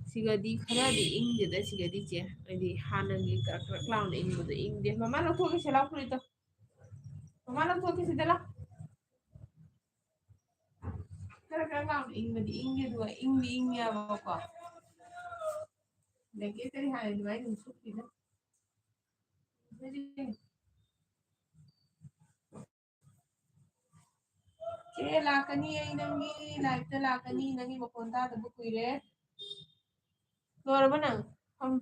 ꯁꯤꯒꯗꯤ ꯈꯔꯗꯤ ꯏꯪꯗꯦꯗ ꯁꯤꯒꯗꯤ ꯆꯦ꯫ ꯍꯥꯏꯗꯤ ꯍꯥꯟꯅꯒꯤ ꯀ꯭ꯔꯛ ꯀ꯭ꯔꯛ ꯂꯥꯎꯅ ꯏꯪꯕꯗꯣ ꯏꯪꯗꯦ꯫ ꯃꯃꯥ ꯂꯧꯊꯣꯛꯀꯦ ꯁꯦ ꯂꯥꯎ ꯐꯨꯔꯤꯠꯇꯣ꯫ ꯃꯃꯥ ꯂꯧꯊꯣꯛꯀꯦ ꯁꯤꯗ ꯂꯥꯎ꯫ ꯈꯔ ꯈꯔ ꯂꯥꯎꯅ ꯏꯪꯕꯗꯤ ꯏꯪꯗꯦ ꯑꯗꯨꯒ ꯏꯪꯗꯤ ꯏꯪꯉꯦꯕꯀꯣ꯫ Blanket ꯇꯗꯤ ꯍꯥꯟꯅ ꯑꯗꯨꯃꯥꯏꯅ ꯑꯗꯨꯝ ꯁꯨꯞꯄꯤꯗ꯫ ꯆꯦ, ꯂꯥꯛꯀꯅꯤ ꯑꯩ ꯅꯪꯒꯤ live ꯇ ꯂꯥꯛꯀꯅꯤ, ꯅꯪꯒꯤ ꯃꯈꯣꯟ ꯇꯥꯗꯕ ꯀꯨꯏꯔꯦ꯫ ꯂꯣꯏꯔꯕ ꯅꯪ? ꯐꯝ꯫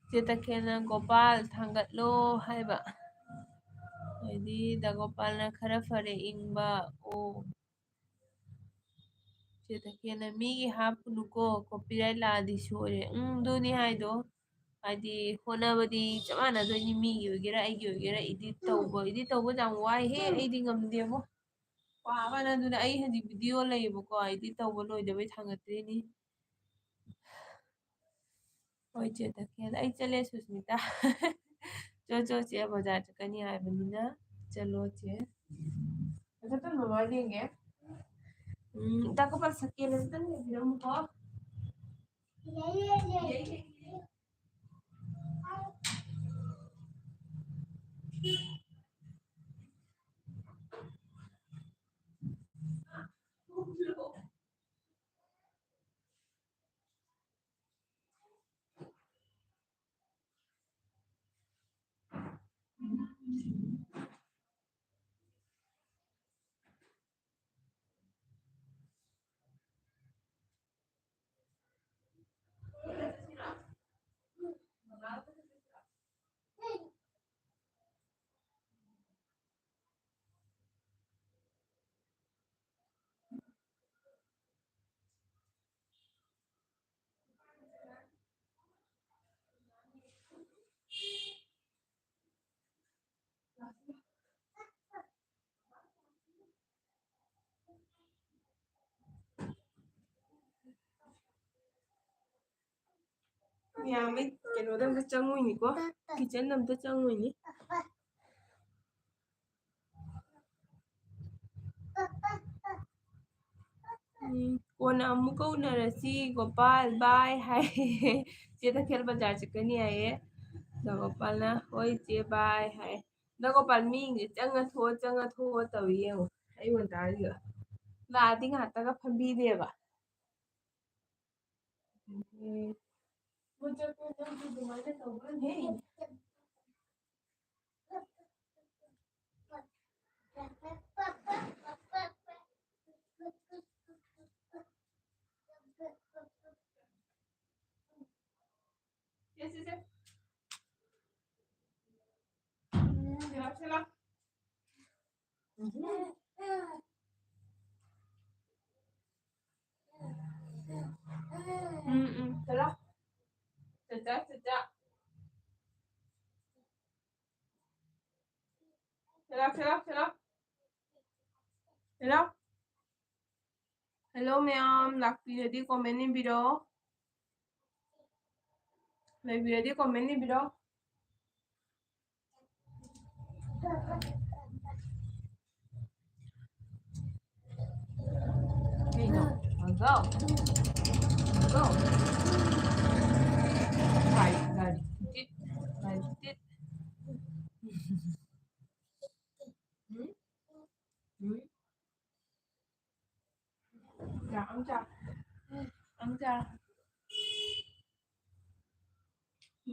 ꯆꯦ ꯇꯈꯦꯜꯅ ꯒꯣꯄꯥꯜ ꯊꯥꯡꯒꯠꯂꯣ ꯍꯥꯏꯕ꯫ ꯍꯥꯏꯗꯤ ꯗꯥ ꯒꯣꯄꯥꯜꯅ ꯈꯔ ꯐꯔꯦ ꯏꯪꯕ꯫ ꯑꯣ꯫ ꯆꯦ ꯇꯈꯦꯜꯅ ꯃꯤꯒꯤ ꯍꯥꯞꯄꯨꯅꯨꯀꯣ, copyright ꯂꯥꯛꯑꯗꯤ ꯁꯣꯏꯔꯦ꯫ ꯎꯝ, ꯑꯗꯨꯅꯤ ꯍꯥꯏꯗꯣ꯫ ꯍꯥꯏꯗꯤ ꯍꯣꯠꯅꯕꯗꯤ ꯆꯞ ꯃꯥꯟꯅꯗꯣꯏꯅꯤ, ꯃꯤꯒꯤ ꯑꯣꯏꯒꯦꯔꯥ ꯑꯩꯒꯤ ꯑꯣꯏꯒꯦꯔꯥ edit ꯇꯧꯕ, edit ꯇꯧꯕ ꯌꯥꯝ ꯋꯥꯏꯍꯦ, ꯑꯩꯗꯤ ꯉꯝꯗꯦꯕꯣ꯫ ꯄꯥꯕꯅ ꯑꯗꯨꯅ ꯑꯩ ꯍꯧꯖꯤꯛ video ꯂꯩꯌꯦꯕꯀꯣ, edit ꯇꯧꯕ ꯂꯣꯏꯗꯕꯩ ꯊꯥꯡꯒꯠꯇ꯭ꯔꯤꯅꯤ꯫ ꯍꯣꯏ ꯆꯦ ꯇꯈꯦꯜ, ꯑꯩ ꯆꯠꯂꯦ ꯁꯨꯁꯃꯤꯇꯥ꯫ ꯆꯣ, ꯆꯣ, ꯆꯦ ꯕꯖꯥꯔ ꯆꯠꯀꯅꯤ ꯍꯥꯏꯕꯅꯤꯅ ꯆꯠꯂꯣ, ꯆꯦ꯫ ꯃꯊꯛꯇ ꯃꯃꯥ ꯌꯦꯡꯒꯦ꯫ ꯎꯝ, ꯇꯥ ꯀꯣꯄꯥꯜ ꯁꯛꯀꯦꯅ ꯑꯝꯇꯪ ꯌꯦꯡꯕꯤꯔꯝꯃꯨꯀꯣ꯫ ꯃꯌꯥꯝ, ꯑꯩ ꯀꯩꯅꯣꯗ ꯑꯝꯇ ꯆꯪꯉꯨꯏꯅꯤꯀꯣ, ꯀꯤꯆꯟꯗ ꯑꯝꯇ ꯆꯪꯉꯨꯏꯅꯤ꯫ ꯎꯝ, ꯀꯣꯟꯅ ꯑꯃꯨꯛꯀ ꯎꯅꯔꯁꯤ ꯒꯣꯄꯥꯜ, bye ꯍꯥꯏ꯫ ꯆꯦ ꯇꯈꯦꯜ ꯕꯖꯥꯔ ꯆꯠꯀꯅꯤ ꯍꯥꯏꯌꯦ꯫ ꯑꯗ ꯒꯣꯄꯥꯜꯅ, "ꯍꯣꯏ ꯆꯦ, bye" ꯍꯥꯏ꯫ ꯑꯗ ꯒꯣꯄꯥꯜ, ꯃꯤꯁꯤꯡꯁꯦ ꯆꯪꯉ ꯊꯣꯛꯑꯣ, ꯆꯪꯉ ꯊꯣꯛꯑꯣ ꯇꯧꯏ ꯌꯦꯡꯉꯣ꯫ ꯑꯩ ꯉꯟꯇꯥꯁꯤꯗ ꯂꯥꯛꯑꯗꯤ ꯉꯥꯏꯍꯥꯛꯇꯒ ꯐꯝꯕꯤꯗꯦꯕ꯫ ꯎꯝ꯫ ꯃꯣꯏ ꯆꯠꯄ ꯅꯪꯁꯨ ꯑꯗꯨꯃꯥꯏꯅ ꯇꯧꯕ꯭ꯔꯅꯦ? ꯁꯦ, ꯁꯦ, ꯁꯦ꯫ ꯎꯝ, ꯁꯦ ꯂꯥꯎ, ꯁꯦ ꯂꯥꯎ꯫ ꯎꯝ, ꯎꯝ, ꯁꯦ ꯂꯥꯎ꯫ ꯆꯠꯆꯥ, ꯆꯠꯆꯥ꯫ ꯁꯦ ꯂꯥꯎ, ꯁꯦ ꯂꯥꯎ, ꯁꯦ ꯂꯥꯎ꯫ ꯁꯦ ꯂꯥꯎ꯫ Hello ꯃꯌꯥꯝ, ꯂꯥꯛꯄꯤꯔꯗꯤ comment ꯏꯕꯤꯔꯣ꯫ ꯂꯩꯕꯤꯔꯗꯤ comment ꯏꯕꯤꯔꯣ꯫ Go. Go. ꯒꯥꯔꯤ, ꯒꯥꯔꯤ꯫ ꯇꯤꯠ, ꯒꯥꯔꯤ, ꯇꯤꯠ꯫ ꯎꯝ? ꯎꯝ? ꯆꯥ, ꯑꯝ ꯆꯥ꯫ ꯑꯝ ꯆꯥ꯫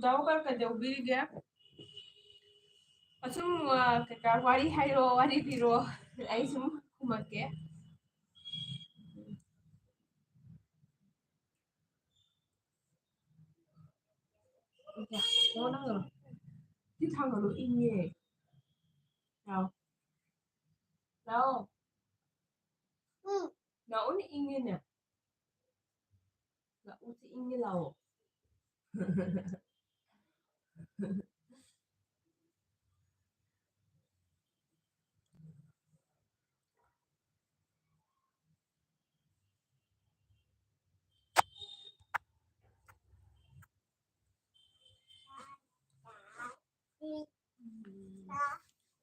ꯗꯥꯎꯒ ꯀꯩꯗꯧꯕꯤꯔꯤꯒꯦ? ꯑꯁꯨꯝ, ꯑ, ꯀꯩꯀꯥ ꯋꯥꯔꯤ ꯍꯥꯏꯔꯣ, ꯋꯥꯔꯤ ꯂꯤꯔꯣ꯫ ꯑꯩ ꯁꯨꯝ ꯈꯨꯝꯃꯛꯀꯦ꯫ ꯏꯆꯥ, ꯂꯥꯛꯑꯣ ꯅꯪ ꯂꯥꯛꯑꯣ꯫ ꯁꯤ ꯊꯥꯡꯒꯠꯂꯣ, ꯏꯪꯉꯦ꯫ ꯂꯥꯛꯑꯣ꯫ ꯂꯥꯛꯑꯣ꯫ ꯂꯥꯛꯑꯣꯅꯦ, ꯏꯪꯉꯦꯅꯦ꯫ ꯂꯥꯛꯑꯣ, ꯁꯤ ꯏꯪꯉꯦ, ꯂꯥꯛꯑꯣ꯫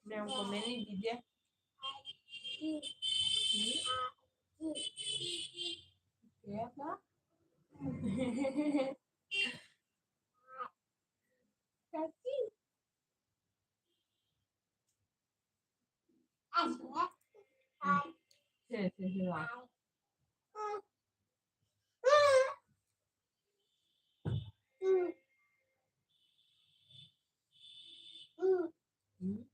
ꯃꯌꯥꯝ comment ꯏꯕꯤꯗꯦ꯫ ꯀꯩ ꯍꯥꯏꯕ? ꯀꯥꯆꯤ꯫ ꯁꯦ, ꯁꯦ, ꯁꯦ, ꯂꯥꯎ꯫ ꯎꯝ꯫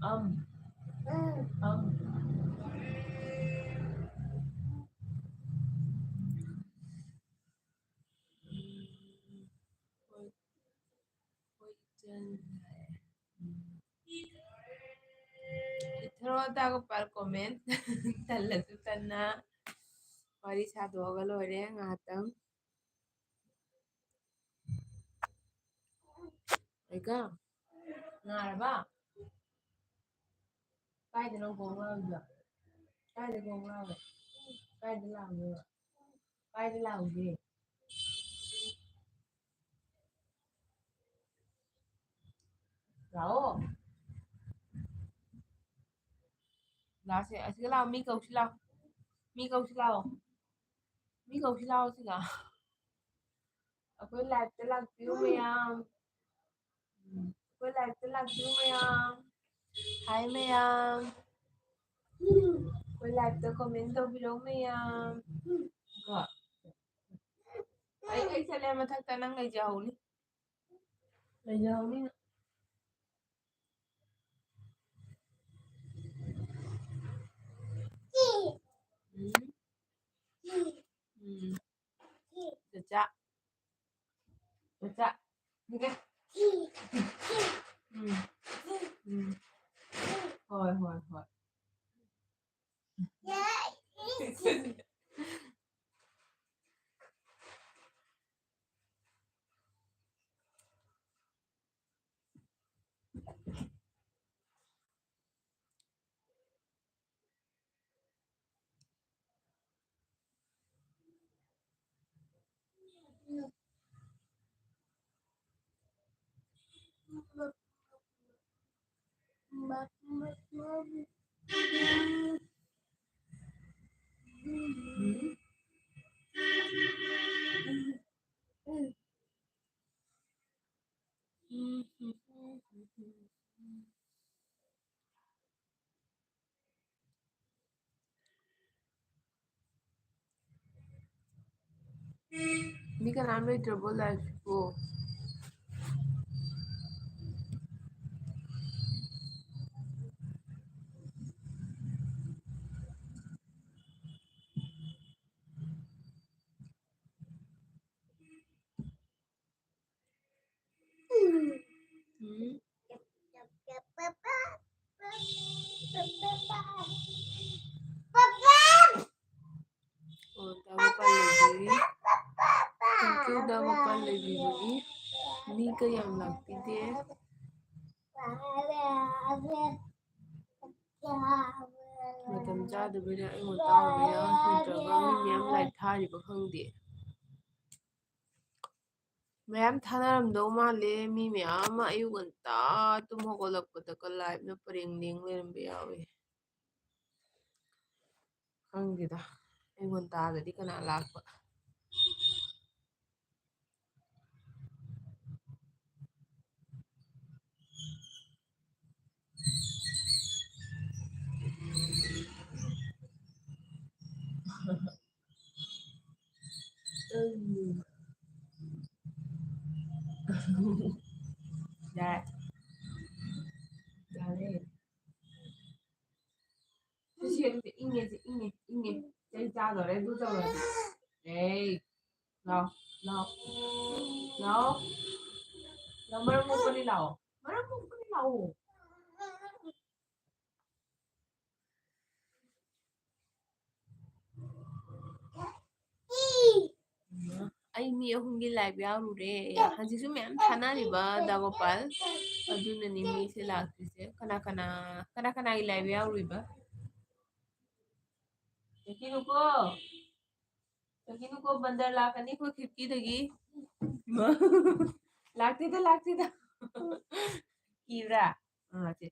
ꯑꯝ꯫ ꯑꯝ꯫ ꯍꯣꯏ꯫ ꯍꯣꯏ, ꯏꯆꯟ꯫ ꯏꯊꯔꯣ ꯇꯥꯒ ꯄꯥꯜ comment꯫ ꯇꯜꯂꯁꯨ ꯇꯟꯅ ꯋꯥꯔꯤ ꯁꯥꯗꯣꯛꯑꯒ ꯂꯣꯏꯔꯦ ꯉꯥꯏꯍꯥꯛꯇꯪ꯫ ꯂꯩꯀꯥ, ꯅꯥꯔꯕ? ꯀꯥꯏꯗꯅꯣ ꯒꯣꯡ ꯂꯥꯎꯔꯤꯗꯣ? ꯀꯥꯏꯗ ꯒꯣꯡ ꯂꯥꯎꯔꯦ? ꯀꯥꯏꯗ ꯂꯥꯎꯔꯤꯅꯣ? ꯀꯥꯏꯗ ꯂꯥꯎꯒꯦ? ꯂꯥꯛꯑꯣ꯫ ꯂꯥꯁꯦ, ꯑꯁꯤꯒ ꯂꯥꯛꯑꯣ, ꯃꯤ ꯀꯧꯁꯤ ꯂꯥꯛꯑꯣ꯫ ꯃꯤ ꯀꯧꯁꯤ ꯂꯥꯛꯑꯣ꯫ ꯃꯤ ꯀꯧꯁꯤ ꯂꯥꯛꯑꯣ ꯁꯤꯒ꯫ ꯑꯩꯈꯣꯏ live ꯇ ꯂꯥꯛꯄꯤꯌꯨ ꯃꯌꯥꯝ꯫ ꯎꯝ꯫ ꯑꯩꯈꯣꯏ live ꯇ ꯂꯥꯛꯄꯤꯌꯨ ꯃꯌꯥꯝ꯫ Hi ꯃꯌꯥꯝ꯫ ꯑꯩꯈꯣꯏ live ꯇ comment ꯇꯧꯕꯤꯔꯛꯎ ꯃꯌꯥꯝ꯫ ꯀꯣ꯫ ꯑꯩ, ꯑꯩ ꯆꯠꯂꯦ ꯃꯊꯛꯇ, ꯅꯪ ꯂꯩꯖꯍꯧꯅꯤ꯫ ꯂꯩꯖꯍꯧꯅꯤ꯫ ꯎꯝ꯫ ꯎꯝ꯫ ꯆꯆꯥ꯫ ꯆꯆꯥ꯫ ꯎꯝ꯫ ꯎꯝ꯫ ꯍꯣꯏ, ꯍꯣꯏ, ꯍꯣꯏ꯫ ꯃꯤ ꯀꯅꯥꯝ ꯂꯩꯇ꯭ꯔꯕꯣ live ꯁꯤꯕꯣ? ꯎꯝ꯫ ꯑꯣ, ꯗꯥ ꯃꯄꯥꯟ ꯂꯩꯕꯤꯔꯤ꯫ Thank you, ꯗꯥ ꯃꯄꯥꯟ ꯂꯩꯕꯤꯕꯒꯤ꯫ ꯃꯤ ꯀꯌꯥꯝ ꯂꯥꯛꯄꯤꯗꯦ? ꯃꯇꯝ ꯆꯥꯗꯕꯩꯔꯥ, ꯑꯩ ꯉꯟꯇꯥ ꯑꯣꯏꯕꯩꯔꯥ, ꯅꯠꯇ꯭ꯔꯒ ꯃꯤ ꯃꯌꯥꯝ live ꯊꯥꯔꯤꯕ ꯈꯪꯗꯦ꯫ ꯃꯌꯥꯝ ꯊꯥꯅꯔꯝꯗꯧ ꯃꯥꯜꯂꯦ꯫ ꯃꯤ ꯃꯌꯥꯝ ꯑꯃ ꯑꯌꯨꯛ ꯉꯟꯇꯥ ꯇꯨꯝ ꯍꯧꯒꯠꯂꯛꯄꯗꯒ live ꯅ ꯄꯔꯦꯡ ꯂꯦꯡ ꯂꯩꯔꯝꯕ ꯌꯥꯎꯋꯦ꯫ ꯈꯪꯗꯦꯗ, ꯑꯩꯉꯣꯟꯗ ꯇꯥꯗꯗꯤ ꯀꯅꯥ ꯂꯥꯛꯄ? ꯎꯝ꯫ ꯌꯥꯔꯦ꯫ ꯌꯥꯔꯦ꯫ ꯁꯤ ꯁꯦꯝꯁꯦ ꯏꯪꯉꯦ, ꯁꯤ ꯏꯪꯉꯦ, ꯏꯪꯉꯦ꯫ ꯆꯩ ꯆꯥꯗꯣꯔꯦ ꯑꯗꯨ ꯇꯧꯔꯗꯤ꯫ ꯑꯦ, ꯂꯥꯎ, ꯂꯥꯎ, ꯂꯥꯎ꯫ ꯂꯥꯎ, ꯃꯔꯝ ꯃꯣꯛꯄꯅꯤ ꯂꯥꯎ꯫ ꯃꯔꯝ ꯃꯣꯛꯄꯅꯤ ꯂꯥꯎ꯫ ꯑꯩ ꯃꯤ ꯑꯍꯨꯝꯒꯤ live ꯌꯥꯎꯔꯨꯔꯦ꯫ ꯍꯧꯖꯤꯛꯁꯨ ꯃꯌꯥꯝ ꯊꯥꯅꯔꯤꯕ ꯗꯥꯒꯣꯄꯥꯜ꯫ ꯑꯗꯨꯅꯅꯤ ꯃꯤꯁꯦ ꯂꯥꯛꯇ꯭ꯔꯤꯁꯦ꯫ ꯀꯅꯥ ꯀꯅꯥ, ꯀꯅꯥ ꯀꯅꯥꯒꯤ live ꯌꯥꯎꯔꯨꯏꯕ? ꯆꯠꯈꯤꯅꯨꯀꯣ꯫ ꯆꯠꯈꯤꯅꯨꯀꯣ, ꯕꯟꯗꯔ ꯂꯥꯛꯀꯅꯤꯀꯣ ꯈꯤꯔꯀꯤꯗꯒꯤ꯫ ꯂꯥꯛꯇꯦꯗ, ꯂꯥꯛꯇꯦꯗ꯫ ꯀꯤꯕ꯭ꯔꯥ? ꯑꯥ, ꯁꯦ꯫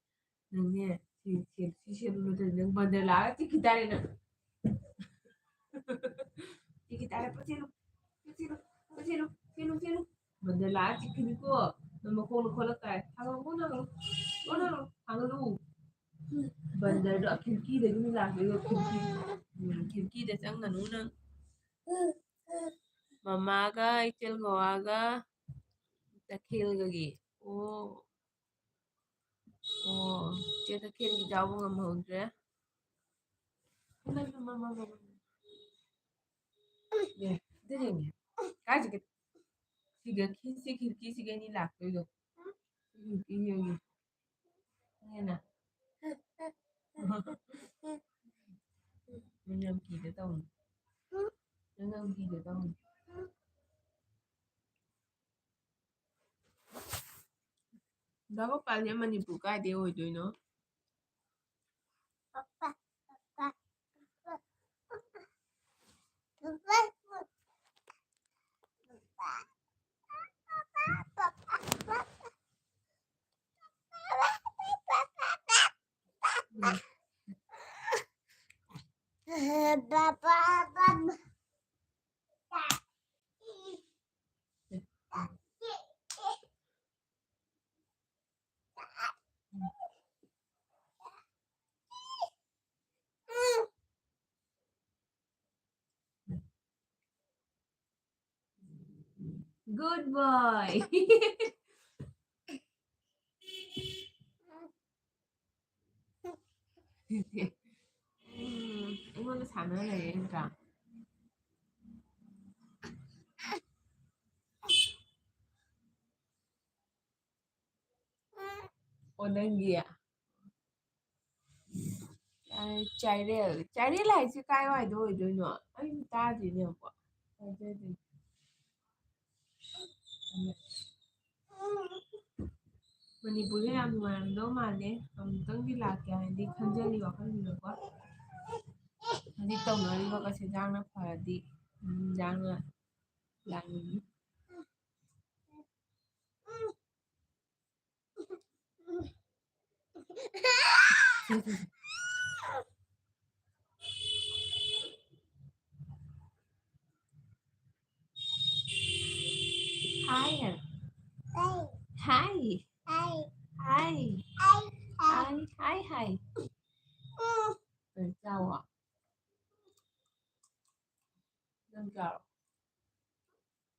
ꯅꯪꯅꯦ, ꯁꯤ, ꯁꯤ, ꯁꯤ ꯁꯦꯝꯕ ꯃꯇꯝꯗ ꯅꯪ ꯕꯟꯗꯔ ꯂꯥꯛꯑꯒ ꯆꯤꯛꯈꯤ ꯇꯥꯔꯦ ꯅꯪ꯫ ꯆꯤꯛꯈꯤ ꯇꯥꯔꯦ, ꯄꯣꯠ ꯆꯩꯗꯣ, ꯄꯣꯠ ꯆꯩꯗꯣ, ꯄꯣꯠ ꯆꯩꯗꯣ, ꯆꯦꯜꯂꯨ, ꯆꯦꯜꯂꯨ꯫ ꯕꯟꯗꯔ ꯂꯥꯛꯑꯒ ꯆꯤꯛꯈꯤꯅꯤꯀꯣ꯫ ꯅꯪ ꯃꯈꯣꯡꯗꯣ ꯈꯣꯠꯂꯛ ꯇꯥꯔꯦ꯫ ꯊꯥꯡꯒꯠꯂꯨ, ꯊꯥꯡꯒꯠꯂꯨ꯫ ꯊꯥꯡꯒꯠꯂꯨ, ꯊꯥꯡꯒꯠꯂꯨ꯫ ꯕꯟꯗꯔꯗꯣ ꯈꯤꯔꯀꯤꯗꯒꯤꯅꯤ ꯂꯥꯛꯇꯣꯏꯗꯣ, ꯈꯤꯔꯀꯤ꯫ ꯎꯝ, ꯈꯤꯔꯀꯤꯗ ꯆꯪꯒꯅꯨ ꯅꯪ꯫ ꯃꯃꯥꯒ ꯏꯆꯦꯜ ꯒꯣꯋꯥꯒ ꯇꯈꯦꯜꯒꯒꯤ꯫ ꯑꯣ꯫ ꯑꯣ, ꯆꯦ ꯇꯈꯦꯜꯒꯤ ꯌꯥꯎꯕ ꯉꯝꯍꯧꯗ꯭ꯔꯦ꯫ ꯏꯃꯥ, ꯏꯃꯥ, ꯏꯃꯥ, ꯏꯃꯥ, ꯏꯃꯥ꯫ ꯑꯦ, ꯑꯗꯨꯗꯤ ꯌꯦꯡꯒꯦ꯫ ꯀꯥꯏ ꯆꯠꯀꯦ? ꯁꯤꯒ ꯈꯤ-, ꯁꯤ ꯈꯤꯔꯀꯤꯁꯤꯒ ꯑꯅꯤ ꯂꯥꯛꯇꯣꯏꯗꯣ꯫ ꯁꯤ ꯈꯤꯔꯀꯤ ꯌꯦꯡꯒꯦ꯫ ꯈꯪꯉꯦꯅ? ꯅꯪ ꯌꯥꯝ ꯀꯤꯒꯦ ꯇꯧꯅꯤ꯫ ꯅꯪ ꯌꯥꯝ ꯀꯤꯒꯦ ꯇꯧꯅꯤ꯫ ꯗꯥ ꯒꯣꯄꯥꯜꯁꯦ ꯃꯅꯤꯄꯨꯔ ꯀꯥꯏꯗꯩ ꯑꯣꯏꯗꯣꯏꯅꯣ? Good boy. ꯎꯝ, ꯑꯩꯉꯣꯟꯗ ꯁꯥꯟꯅ ꯂꯩꯔꯦ ꯅꯠꯇ꯭ꯔꯥ? ꯑꯣ, ꯅꯪꯒꯤ? ꯑ, ꯆꯥꯏꯔꯦꯜ꯫ ꯆꯥꯏꯔꯦꯜ ꯍꯥꯏꯁꯦ ꯀꯥꯏ ꯋꯥꯏꯗ ꯑꯣꯏꯗꯣꯏꯅꯣ? ꯑꯩ ꯇꯥꯗ꯭ꯔꯤꯅꯦ ꯑꯃꯨꯛ꯫ ꯇꯥꯖꯗ꯭ꯔꯤ꯫ ꯃꯅꯤꯄꯨꯔꯁꯦ ꯌꯥꯝ ꯅꯨꯡꯉꯥꯏꯔꯝꯗꯧ ꯃꯥꯜꯂꯦ꯫ ꯑꯃꯨꯛꯇꯪꯗꯤ ꯂꯥꯛꯀꯦ ꯍꯥꯏꯅꯗꯤ ꯈꯟꯖꯔꯤ ꯋꯥꯈꯜꯁꯤꯗꯀꯣ꯫ ꯍꯧꯖꯤꯛ ꯇꯧꯅꯔꯤꯕ ꯀꯆꯤꯟꯖꯥꯡꯅ ꯐꯔꯗꯤ, ꯏꯟꯖꯥꯡꯅ ꯂꯥꯛꯅꯤꯡꯉꯤ꯫ Hi. Hi. Hi. Hi. Hi. Hi. Hi. Hi. ꯀꯩ ꯆꯥꯎꯋꯣ? ꯅꯪ ꯆꯥꯔꯣ꯫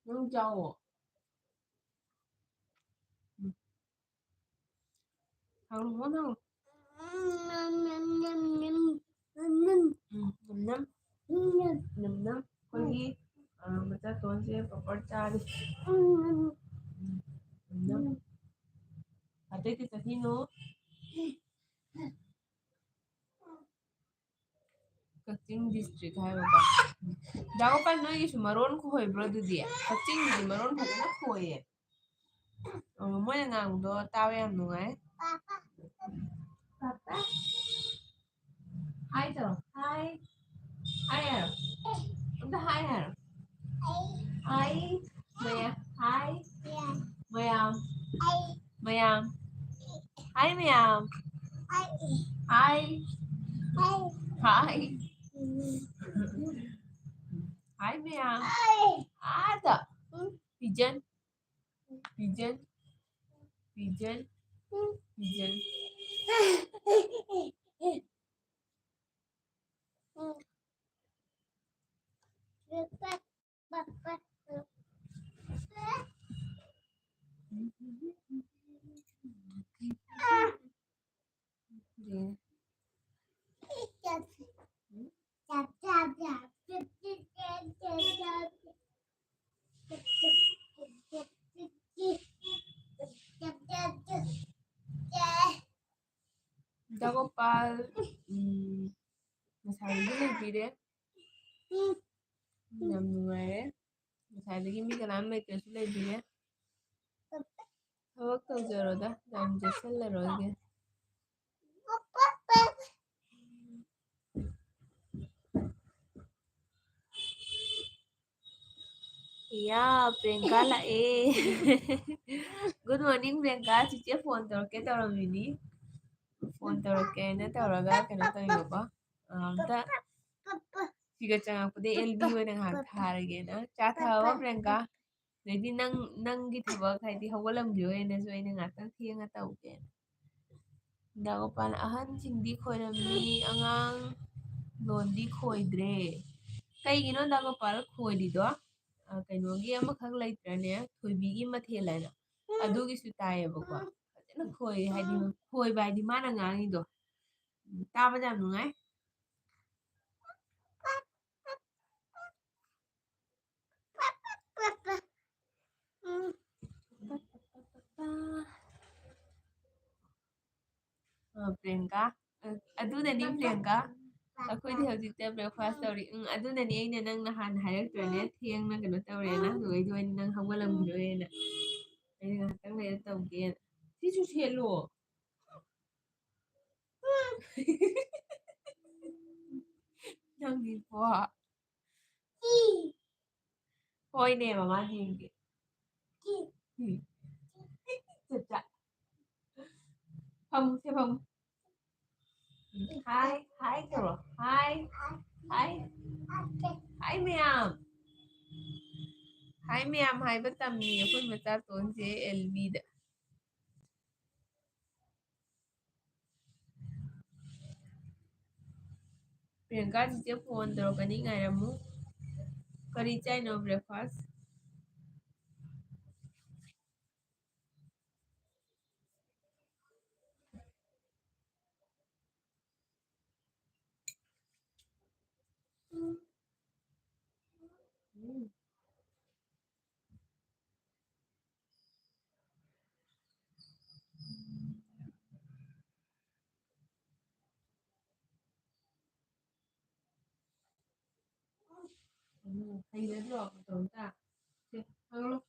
ꯅꯪ ꯆꯥꯎꯋꯣ꯫ ꯎꯝ꯫ ꯍꯥꯎꯔꯕꯣ ꯅꯪ? ꯎꯝ, ꯅꯝ, ꯅꯝ꯫ ꯅꯝ, ꯅꯝ꯫ ꯑꯩꯈꯣꯏꯒꯤ, ꯑ, ꯃꯆꯥꯇꯣꯟꯁꯦ ꯄꯥꯄꯔ ꯆꯥꯔꯤ꯫ ꯎꯝ, ꯅꯝ꯫ ꯑꯇꯩꯗꯤ ꯆꯠꯈꯤꯅꯨ꯫ ꯀꯛꯆꯤꯡ district ꯍꯥꯏꯕꯀꯣ꯫ ꯗꯥ ꯒꯣꯄꯥꯜ, ꯅꯣꯏꯒꯤꯁꯨ ꯃꯔꯣꯟ ꯈꯣꯏꯕ꯭ꯔꯣ ꯑꯗꯨꯗꯤ? ꯀꯛꯆꯤꯡꯒꯤꯗꯤ ꯃꯔꯣꯟ ꯐꯖꯅ ꯈꯣꯏꯌꯦ꯫ ꯑꯣ, ꯃꯣꯏꯅ ꯉꯥꯡꯕꯗꯣ ꯇꯥꯕ ꯌꯥꯝ ꯅꯨꯡꯉꯥꯏ꯫ ꯄꯥꯄꯥ꯫ ꯄꯥꯄꯥ꯫ Hi ꯇꯧꯔꯣ꯫ Hi꯫ Hi ꯍꯥꯏꯔꯣ꯫ ꯑꯝꯇ hi ꯍꯥꯏꯔꯣ꯫ Hi꯫ ꯃꯌꯥꯝ꯫ Hi꯫ ꯃꯌꯥꯝ꯫ ꯃꯌꯥꯝ꯫ Hi ꯃꯌꯥꯝ꯫ Hi꯫ Hi꯫ Hi ꯃꯌꯥꯝ꯫ ꯑꯥꯗ꯫ Pigeon꯫ Pigeon꯫ Pigeon꯫ Pigeon꯫ ꯂꯩꯔꯦ꯫ ꯌꯥꯝ ꯅꯨꯡꯉꯥꯏꯔꯦ꯫ ꯉꯁꯥꯏꯗꯒꯤ ꯃꯤ ꯀꯅꯥꯝ ꯂꯩꯇ꯭ꯔꯁꯨ ꯂꯩꯕꯤꯔꯦ꯫ ꯊꯕꯛ ꯇꯧꯖꯔꯣꯗ, ꯌꯥꯝ ꯆꯦꯠꯁꯤꯜꯂꯔꯣꯏꯒꯦ꯫ ꯏꯌꯥ, ꯄ꯭ꯔꯤꯌꯥꯡꯀꯥ ꯂꯥꯛꯑꯦ꯫ Good morning, Priyanka. ꯆꯤꯆꯦ phone ꯇꯧꯔꯛꯀꯦ ꯇꯧꯔꯝꯃꯤꯅꯤ꯫ Phone ꯇꯧꯔꯛꯀꯦꯅ ꯇꯧꯔꯒ ꯀꯩꯅꯣ ꯇꯧꯔꯤꯕꯀꯣ꯫ ꯑꯝꯇ ꯁꯤꯒ ꯆꯪꯉꯛꯄꯗꯩ ꯑꯦꯜ ꯕꯤ ꯑꯣꯏꯅ ꯉꯥꯏꯍꯥꯛ ꯊꯥꯔꯒꯦꯅ꯫ ꯆꯥ ꯊꯛꯑꯕ, ꯄ꯭ꯔꯤꯌꯥꯡꯀꯥ? ꯑꯗꯩꯗꯤ ꯅꯪ, ꯅꯪꯒꯤ ꯊꯕꯛ ꯍꯥꯏꯗꯤ ꯍꯧꯒꯠꯂꯝꯈꯤꯔꯣꯏꯅꯁꯨ ꯑꯩꯅ ꯉꯥꯛꯇꯪ ꯊꯦꯡꯅ ꯇꯧꯒꯦꯅ꯫ ꯗꯥ ꯒꯣꯄꯥꯜ, "ꯑꯍꯟꯁꯤꯡꯗꯤ ꯈꯣꯏꯔꯝꯃꯤ, ꯑꯉꯥꯡ ꯂꯣꯟꯗꯤ ꯈꯣꯏꯗ꯭ꯔꯦ꯫" ꯀꯩꯒꯤꯅꯣ ꯗꯥ ꯒꯣꯄꯥꯜ ꯈꯣꯏꯔꯤꯗꯣ? ꯑ, ꯀꯩꯅꯣꯒꯤ ꯑꯃꯈꯛ ꯂꯩꯇ꯭ꯔꯅꯦ, ꯊꯣꯏꯕꯤꯒꯤ ꯃꯊꯦꯜ ꯍꯥꯏꯅ, ꯑꯗꯨꯒꯤꯁꯨ ꯇꯥꯏꯌꯦꯕꯀꯣ꯫ ꯐꯖꯅ ꯈꯣꯏ, ꯍꯥꯏꯗꯤ ꯈꯣꯏꯕ ꯍꯥꯏꯗꯤ ꯃꯥꯅ ꯉꯥꯡꯉꯤꯗꯣ꯫ ꯎꯝ, ꯇꯥꯕꯗ ꯌꯥꯝ ꯅꯨꯡꯉꯥꯏ꯫ ꯑ, ꯄ꯭ꯔꯤꯌꯥꯡꯀꯥ, ꯑ, ꯑꯗꯨꯅꯅꯤ ꯄ꯭ꯔꯤꯌꯥꯡꯀꯥ, ꯑꯩꯈꯣꯏꯗꯤ ꯍꯧꯖꯤꯛꯇ breakfast ꯇꯧꯔꯤ꯫ ꯎꯝ, ꯑꯗꯨꯅꯅꯤ ꯑꯩꯅ ꯅꯪ ꯅꯍꯥꯟ ꯍꯥꯏꯔꯛꯇ꯭ꯔꯅꯦ, ꯊꯦꯡꯅ ꯀꯩꯅꯣ ꯇꯧꯔꯦꯅ, ꯑꯗꯨꯒꯩꯗꯣ ꯑꯩꯅ ꯅꯪ ꯍꯧꯒꯠꯂꯝꯈꯤꯔꯣꯏꯅ꯫ ꯑꯩꯅ ꯉꯥꯏꯍꯥꯛꯇꯪ ꯂꯩꯔ ꯇꯧꯒꯦꯅ꯫ ꯁꯤꯁꯨ ꯁꯦꯠꯂꯣ꯫ ꯅꯪꯒꯤꯀꯣ꯫ ꯍꯣꯏꯅꯦ, ꯃꯃꯥ ꯌꯦꯡꯒꯦ꯫ ꯎꯝ꯫ ꯆꯠ ꯆꯠ꯫ ꯐꯝꯃꯨ, ꯁꯦ ꯐꯝꯃꯨ꯫ ꯎꯝ꯫ Hi, hi ꯇꯧꯔꯣ꯫ Hi, hi꯫ Hi ꯃꯌꯥꯝ꯫ Hi ꯃꯌꯥꯝ ꯍꯥꯏꯕ ꯇꯝꯃꯤ ꯑꯩꯈꯣꯏ ꯃꯆꯥꯇꯣꯟꯁꯦ ꯑꯦꯜ ꯕꯤꯗ꯫ ꯄ꯭ꯔꯤꯌꯥꯡꯀꯥ ꯆꯤꯆꯦ phone ꯇꯧꯔꯛꯀꯅꯤ, ꯉꯥꯏꯔꯝꯃꯨ꯫ ꯀꯔꯤ ꯆꯥꯏꯅꯣ breakfast? ꯎꯝ꯫ ꯎꯝ, ꯍꯩꯅꯗ꯭ꯔꯣ? ꯃꯇꯣꯝꯇ? ꯁꯦ, ꯍꯥꯡꯂꯣ꯫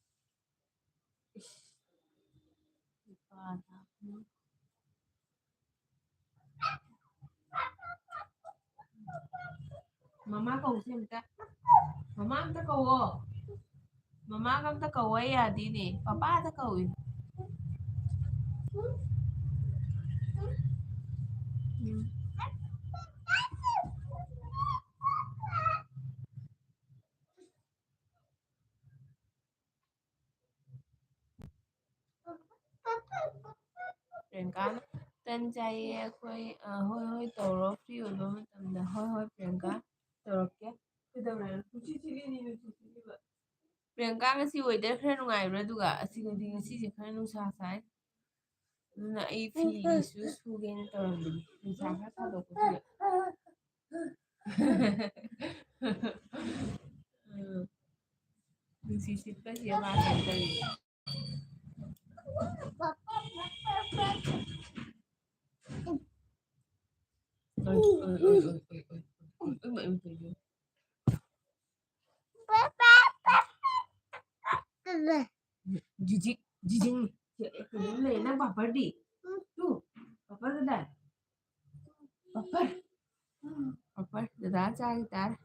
ꯏꯁ꯫ ꯅꯨꯄꯥꯗ꯫ ꯎꯝ꯫ ꯃꯃꯥ ꯀꯧꯁꯦ ꯑꯝꯇ꯫ ꯃꯃꯥ ꯑꯝꯇ ꯀꯧꯋꯣ꯫ ꯃꯃꯥꯒ ꯑꯝꯇ ꯀꯧꯋꯣ, ꯑꯩ ꯌꯥꯗꯦꯅꯦ꯫ ꯄꯄꯥꯗ ꯀꯧꯏ꯫ ꯎꯝ꯫ ꯄ꯭ꯔꯤꯌꯥꯡꯀꯥꯅ ꯇꯟ ꯆꯥꯏꯌꯦ ꯑꯩꯈꯣꯏ꯫ ꯑ, ꯍꯣꯏ, ꯍꯣꯏ, ꯇꯧꯔꯣ꯫ Free ꯑꯣꯏꯕ ꯃꯇꯝꯗ꯫ ꯍꯣꯏ, ꯍꯣꯏ, ꯄ꯭ꯔꯤꯌꯥꯡꯀꯥ, ꯇꯧꯔꯛꯀꯦ꯫ ꯀꯩꯗꯧꯔꯦ? ꯄꯨꯟꯁꯤ ꯊꯤꯔꯤꯅꯤ, ꯅꯨꯡꯁꯤ ꯊꯤꯔꯤꯕ꯫ ꯄ꯭ꯔꯤꯌꯥꯡꯀꯥ, ꯉꯁꯤ weather ꯈꯔ ꯅꯨꯡꯉꯥꯏꯕ꯭ꯔꯥ? ꯑꯗꯨꯒ ꯑꯁꯤꯒꯗꯤ ꯉꯁꯤꯁꯦ ꯈꯔ ꯅꯨꯡꯁꯥ ꯁꯥꯏ꯫ ꯑꯗꯨꯅ ꯑꯩ ꯐꯤꯁꯨ ꯁꯨꯒꯦꯅ ꯇꯧꯔꯝꯕꯅꯤ, ꯅꯨꯡꯁꯥ ꯈꯔ ꯁꯥꯗꯣꯛꯄꯁꯤꯗ꯫ ꯎꯝ꯫ ꯅꯨꯡꯁꯤꯠ ꯁꯤꯠꯄꯁꯤꯗ ꯃꯥ ꯀꯩꯅꯣ ꯇꯧꯔꯤ꯫ ꯑꯣꯏ, ꯑꯣꯏ, ꯑꯣꯏ, ꯑꯣꯏ, ꯑꯣꯏ, ꯑꯣꯏ, ꯑꯣꯏ, ꯑꯣꯏ, ꯑꯣꯏ, ꯑꯣꯏ, ꯑꯣꯏ, ꯑꯣꯏ꯫ ꯖꯤꯖꯤꯛ, ꯖꯤꯖꯤꯡ꯫ ꯁꯦ, ꯀꯩꯅꯣꯝ ꯂꯩꯔꯦ꯫ ꯅꯪ ꯄꯥꯄꯔꯗꯤ? ꯇꯨ, ꯄꯥꯄꯔ ꯀꯗꯥꯏ? ꯄꯥꯄꯔ꯫ ꯄꯥꯄꯔ, ꯗꯗꯥ ꯆꯥꯈꯤ ꯇꯥꯔꯦ꯫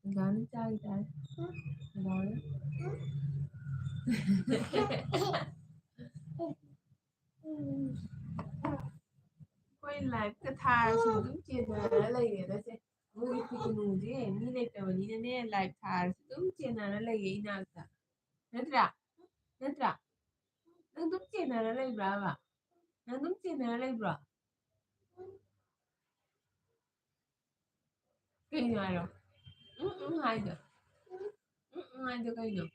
ꯗꯗꯥꯅ ꯆꯥꯈꯤ ꯇꯥꯔꯦ꯫ ꯗꯗꯥꯅ꯫ ꯑꯩꯈꯣꯏ live ꯀ ꯊꯥꯔꯁꯨ ꯑꯗꯨꯝ ꯆꯦꯟꯅꯔ ꯂꯩꯔꯦꯗ ꯁꯦ꯫ ꯃꯣꯏꯒꯤ ꯈꯨꯅꯨꯁꯦ ꯃꯤ ꯂꯩꯇꯕꯅꯤꯅꯅꯦ, live ꯊꯥꯔꯁꯨ ꯑꯗꯨꯝ ꯆꯦꯟꯅꯔ ꯂꯩꯌꯦ ꯏꯅꯥꯛꯇ꯫ ꯅꯠꯇ꯭ꯔꯥ? ꯅꯠꯇ꯭ꯔꯥ? ꯅꯪ ꯑꯗꯨꯝ ꯆꯦꯟꯅꯔ ꯂꯩꯕ꯭ꯔꯥꯕ? ꯅꯪ ꯑꯗꯨꯝ ꯆꯦꯟꯅꯔ ꯂꯩꯕ꯭ꯔꯣ? ꯀꯩꯅꯣ ꯍꯥꯏꯔꯣ? ꯎꯝ, ꯎꯝ ꯍꯥꯏꯗꯣ꯫ ꯎꯝ, ꯎꯝ ꯍꯥꯏꯗꯣ ꯀꯩꯅꯣ?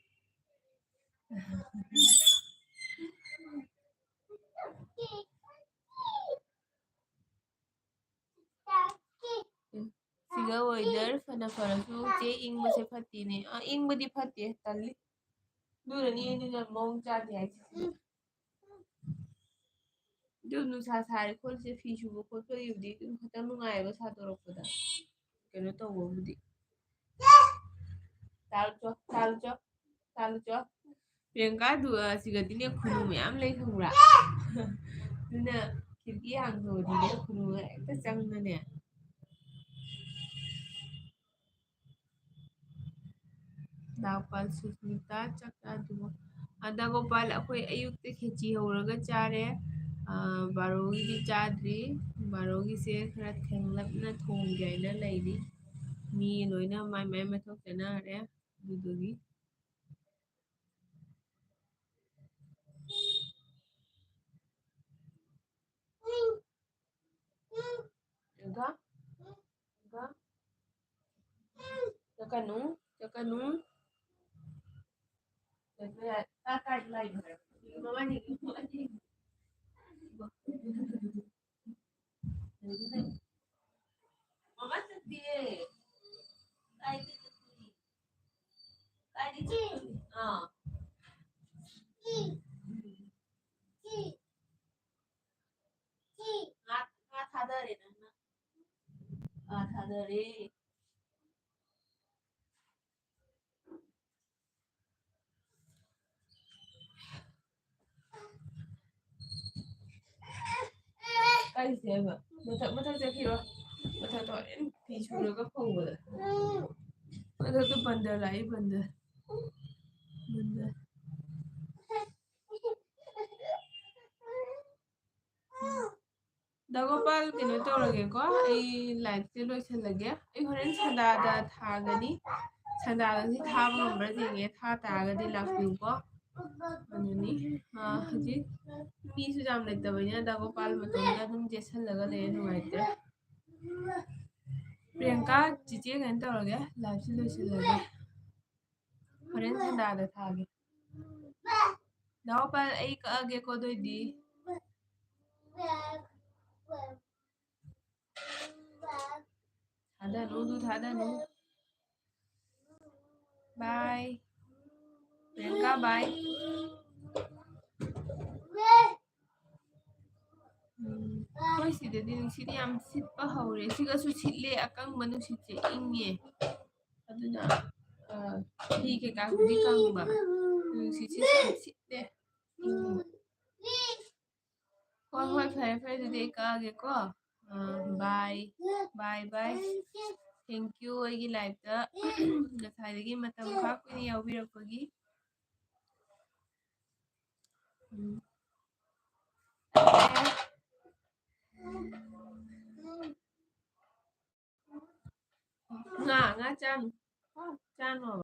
ꯁꯤꯒ weather ꯐꯅ ꯐꯔꯁꯨ ꯆꯦ ꯏꯪꯕꯁꯦ ꯐꯠꯇꯦꯅꯦ꯫ ꯑ, ꯏꯪꯕꯗꯤ ꯐꯠꯇꯦ, ꯇꯜꯂꯤ꯫ ꯑꯗꯨꯅꯅꯤ ꯑꯩꯅ ꯃꯑꯣꯡ ꯆꯥꯗꯦ ꯍꯥꯏꯁꯦ꯫ ꯑꯗꯨ ꯅꯨꯡꯁꯥ ꯁꯥꯔꯦ ꯈꯣꯠꯂꯤꯁꯦ ꯐꯤ ꯁꯨꯕ ꯈꯣꯠꯄꯒꯤꯕꯨꯗꯤ ꯑꯗꯨꯝ ꯈꯤꯇꯪ ꯅꯨꯡꯉꯥꯏꯑꯕ ꯁꯥꯗꯣꯔꯛꯄꯗ꯫ ꯀꯩꯅꯣ ꯇꯧꯕꯕꯨꯗꯤ꯫ ꯆꯥꯔꯨꯆꯣ, ꯆꯥꯔꯨꯆꯣ, ꯆꯥꯔꯨꯆꯣ꯫ ꯄ꯭ꯔꯤꯌꯥꯡꯀꯥꯗꯨ, ꯑ, ꯁꯤꯒꯗꯤꯅꯦ ꯈꯨꯅꯨ ꯃꯌꯥꯝ ꯂꯩ ꯈꯪꯕ꯭ꯔꯥ? ꯑꯗꯨꯅ ꯈꯤꯔꯀꯤ ꯍꯥꯡꯗꯣꯛꯑꯗꯤꯅꯦ ꯈꯨꯅꯨꯒ ꯍꯦꯛꯇ ꯆꯪꯗꯅꯦ꯫ ꯗꯥꯒꯣꯄꯥꯜ, ꯁꯨꯁꯃꯤꯇꯥ ꯆꯥꯛ ꯆꯥꯗ꯭ꯔꯤꯕꯣ? ꯑ, ꯗꯥꯒꯣꯄꯥꯜ, ꯑꯩꯈꯣꯏ ꯑꯌꯨꯛꯇ ꯈꯦꯆꯤ ꯍꯧꯔꯒ ꯆꯥꯔꯦ꯫ ꯑ, ꯕꯥꯔꯣꯒꯤꯗꯤ ꯆꯥꯗ꯭ꯔꯤ꯫ ꯕꯥꯔꯣꯒꯤꯁꯦ ꯈꯔ ꯊꯦꯡꯂꯞꯅ ꯊꯣꯡꯒꯦ ꯍꯥꯏꯅ ꯂꯩꯔꯤ꯫ ꯃꯤ ꯂꯣꯏꯅ ꯃꯥꯏ ꯃꯥꯏ ꯃꯊꯧ ꯆꯠꯅꯈ꯭ꯔꯦ꯫ ꯑꯗꯨꯗꯨꯒꯤ꯫ ꯏꯒ, ꯏꯒ꯫ ꯆꯠꯀꯅꯨ, ꯆꯠꯀꯅꯨ꯫ ꯆꯠꯄ ꯌꯥ-, ꯀꯥꯏ, ꯀꯥꯏꯗ ꯂꯥꯛꯏꯅꯣ ꯍꯥꯏꯔꯣ? ꯃꯃꯥꯅꯤ, ꯃꯃꯥꯅꯤ꯫ ꯃꯃꯥ ꯆꯠꯇꯤꯌꯦ꯫ ꯀꯥꯏꯗ ꯆꯠꯇꯣꯏꯅꯣ? ꯀꯥꯏꯗ ꯆꯠꯇꯣꯏꯅꯣ? ꯑꯥ꯫ ꯉꯥ, ꯉꯥ ꯊꯥꯗꯔꯦ ꯅꯪꯅ꯫ ꯉꯥ ꯊꯥꯗꯔꯦ꯫ ꯀꯥꯏ ꯆꯦꯕ? ꯃꯊꯛ, ꯃꯊꯛ ꯆꯠꯈꯤꯔꯣ꯫ ꯃꯊꯛꯇ ꯍꯣꯔꯦꯟ ꯐꯤ ꯁꯨꯔꯒ ꯐꯧꯕꯗ꯫ ꯃꯊꯛꯇ ꯕꯟꯗꯔ ꯂꯥꯛꯏ, ꯕꯟꯗꯔ꯫ ꯕꯟꯗꯔ꯫ ꯗꯥ ꯒꯣꯄꯥꯜ, ꯀꯩꯅꯣ ꯇꯧꯔꯒꯦꯀꯣ, ꯑꯩ live ꯁꯦ ꯂꯣꯏꯁꯤꯜꯂꯒꯦ꯫ ꯑꯩ ꯍꯣꯔꯦꯟ ꯁꯟꯗꯥꯗ ꯊꯥꯒꯅꯤ꯫ ꯁꯟꯗꯥꯗ ꯁꯤ ꯊꯥꯕ ꯉꯝꯕ꯭ꯔꯥ ꯌꯦꯡꯒꯦ, ꯊꯥ ꯇꯥꯔꯒꯗꯤ ꯂꯥꯛꯄꯤꯌꯨꯀꯣ꯫ ꯑꯗꯨꯅꯤ, ꯑ, ꯍꯧꯖꯤꯛ ꯃꯤꯁꯨ ꯌꯥꯝ ꯂꯩꯇꯕꯅꯤꯅ ꯗꯥ ꯒꯣꯄꯥꯜ ꯃꯇꯣꯝꯇ ꯑꯗꯨꯝ ꯆꯦꯁꯜꯂꯒ ꯂꯩꯔꯦ, ꯅꯨꯡꯉꯥꯏꯇ꯭ꯔꯦ꯫ ꯄ꯭ꯔꯤꯌꯥꯡꯀꯥ, ꯆꯤꯆꯦ ꯀꯩꯅꯣ ꯇꯧꯔꯒꯦ, live ꯁꯦ ꯂꯣꯏꯁꯤꯜꯂꯒꯦ꯫ ꯍꯣꯔꯦꯟ ꯁꯟꯗꯥꯗ ꯊꯥꯒꯦ꯫ ꯗꯥ ꯒꯣꯄꯥꯜ, ꯑꯩ ꯀꯛꯑꯒꯦꯀꯣ ꯑꯗꯨ ꯑꯣꯏꯗꯤ꯫ ꯊꯥꯗꯅꯨ, ꯑꯗꯨ ꯊꯥꯗꯅꯨ꯫ Bye꯫ ꯄ꯭ꯔꯤꯌꯥꯡꯀꯥ, bye꯫ ꯎꯝ, ꯑꯩꯈꯣꯏ ꯁꯤꯗꯗꯤ ꯅꯨꯡꯁꯤꯠ ꯌꯥꯝ ꯁꯤꯠꯄ ꯍꯧꯔꯦ꯫ ꯁꯤꯒꯁꯨ ꯁꯤꯠꯂꯦ, ꯑꯀꯪꯕ ꯅꯨꯡꯁꯤꯠꯁꯦ ꯏꯪꯉꯦ꯫ ꯑꯗꯨꯅ ꯑ, ꯐꯤ ꯀꯩꯀꯥꯕꯨꯗꯤ ꯀꯪꯕ, ꯅꯨꯡꯁꯤꯠꯁꯤ ꯌꯥꯝ ꯁꯤꯠꯂꯦ꯫ ꯎꯝ꯫ ꯍꯣꯏ, ꯍꯣꯏ, ꯐꯔꯦ, ꯐꯔꯦ, ꯑꯗꯨꯗꯤ ꯑꯩ ꯀꯛꯑꯒꯦꯀꯣ꯫ ꯑ, bye, bye, bye. Thank you, ꯑꯩꯒꯤ live-ꯇ ꯉꯁꯥꯏꯗꯒꯤ ꯃꯇꯝ ꯈꯔ ꯀꯨꯏꯅ ꯌꯥꯎꯕꯤꯔꯛꯄꯒꯤ꯫ ꯎꯝ꯫ ꯉꯥ, ꯉꯥ ꯆꯥꯅꯨ꯫ ꯆꯥꯅꯣ꯫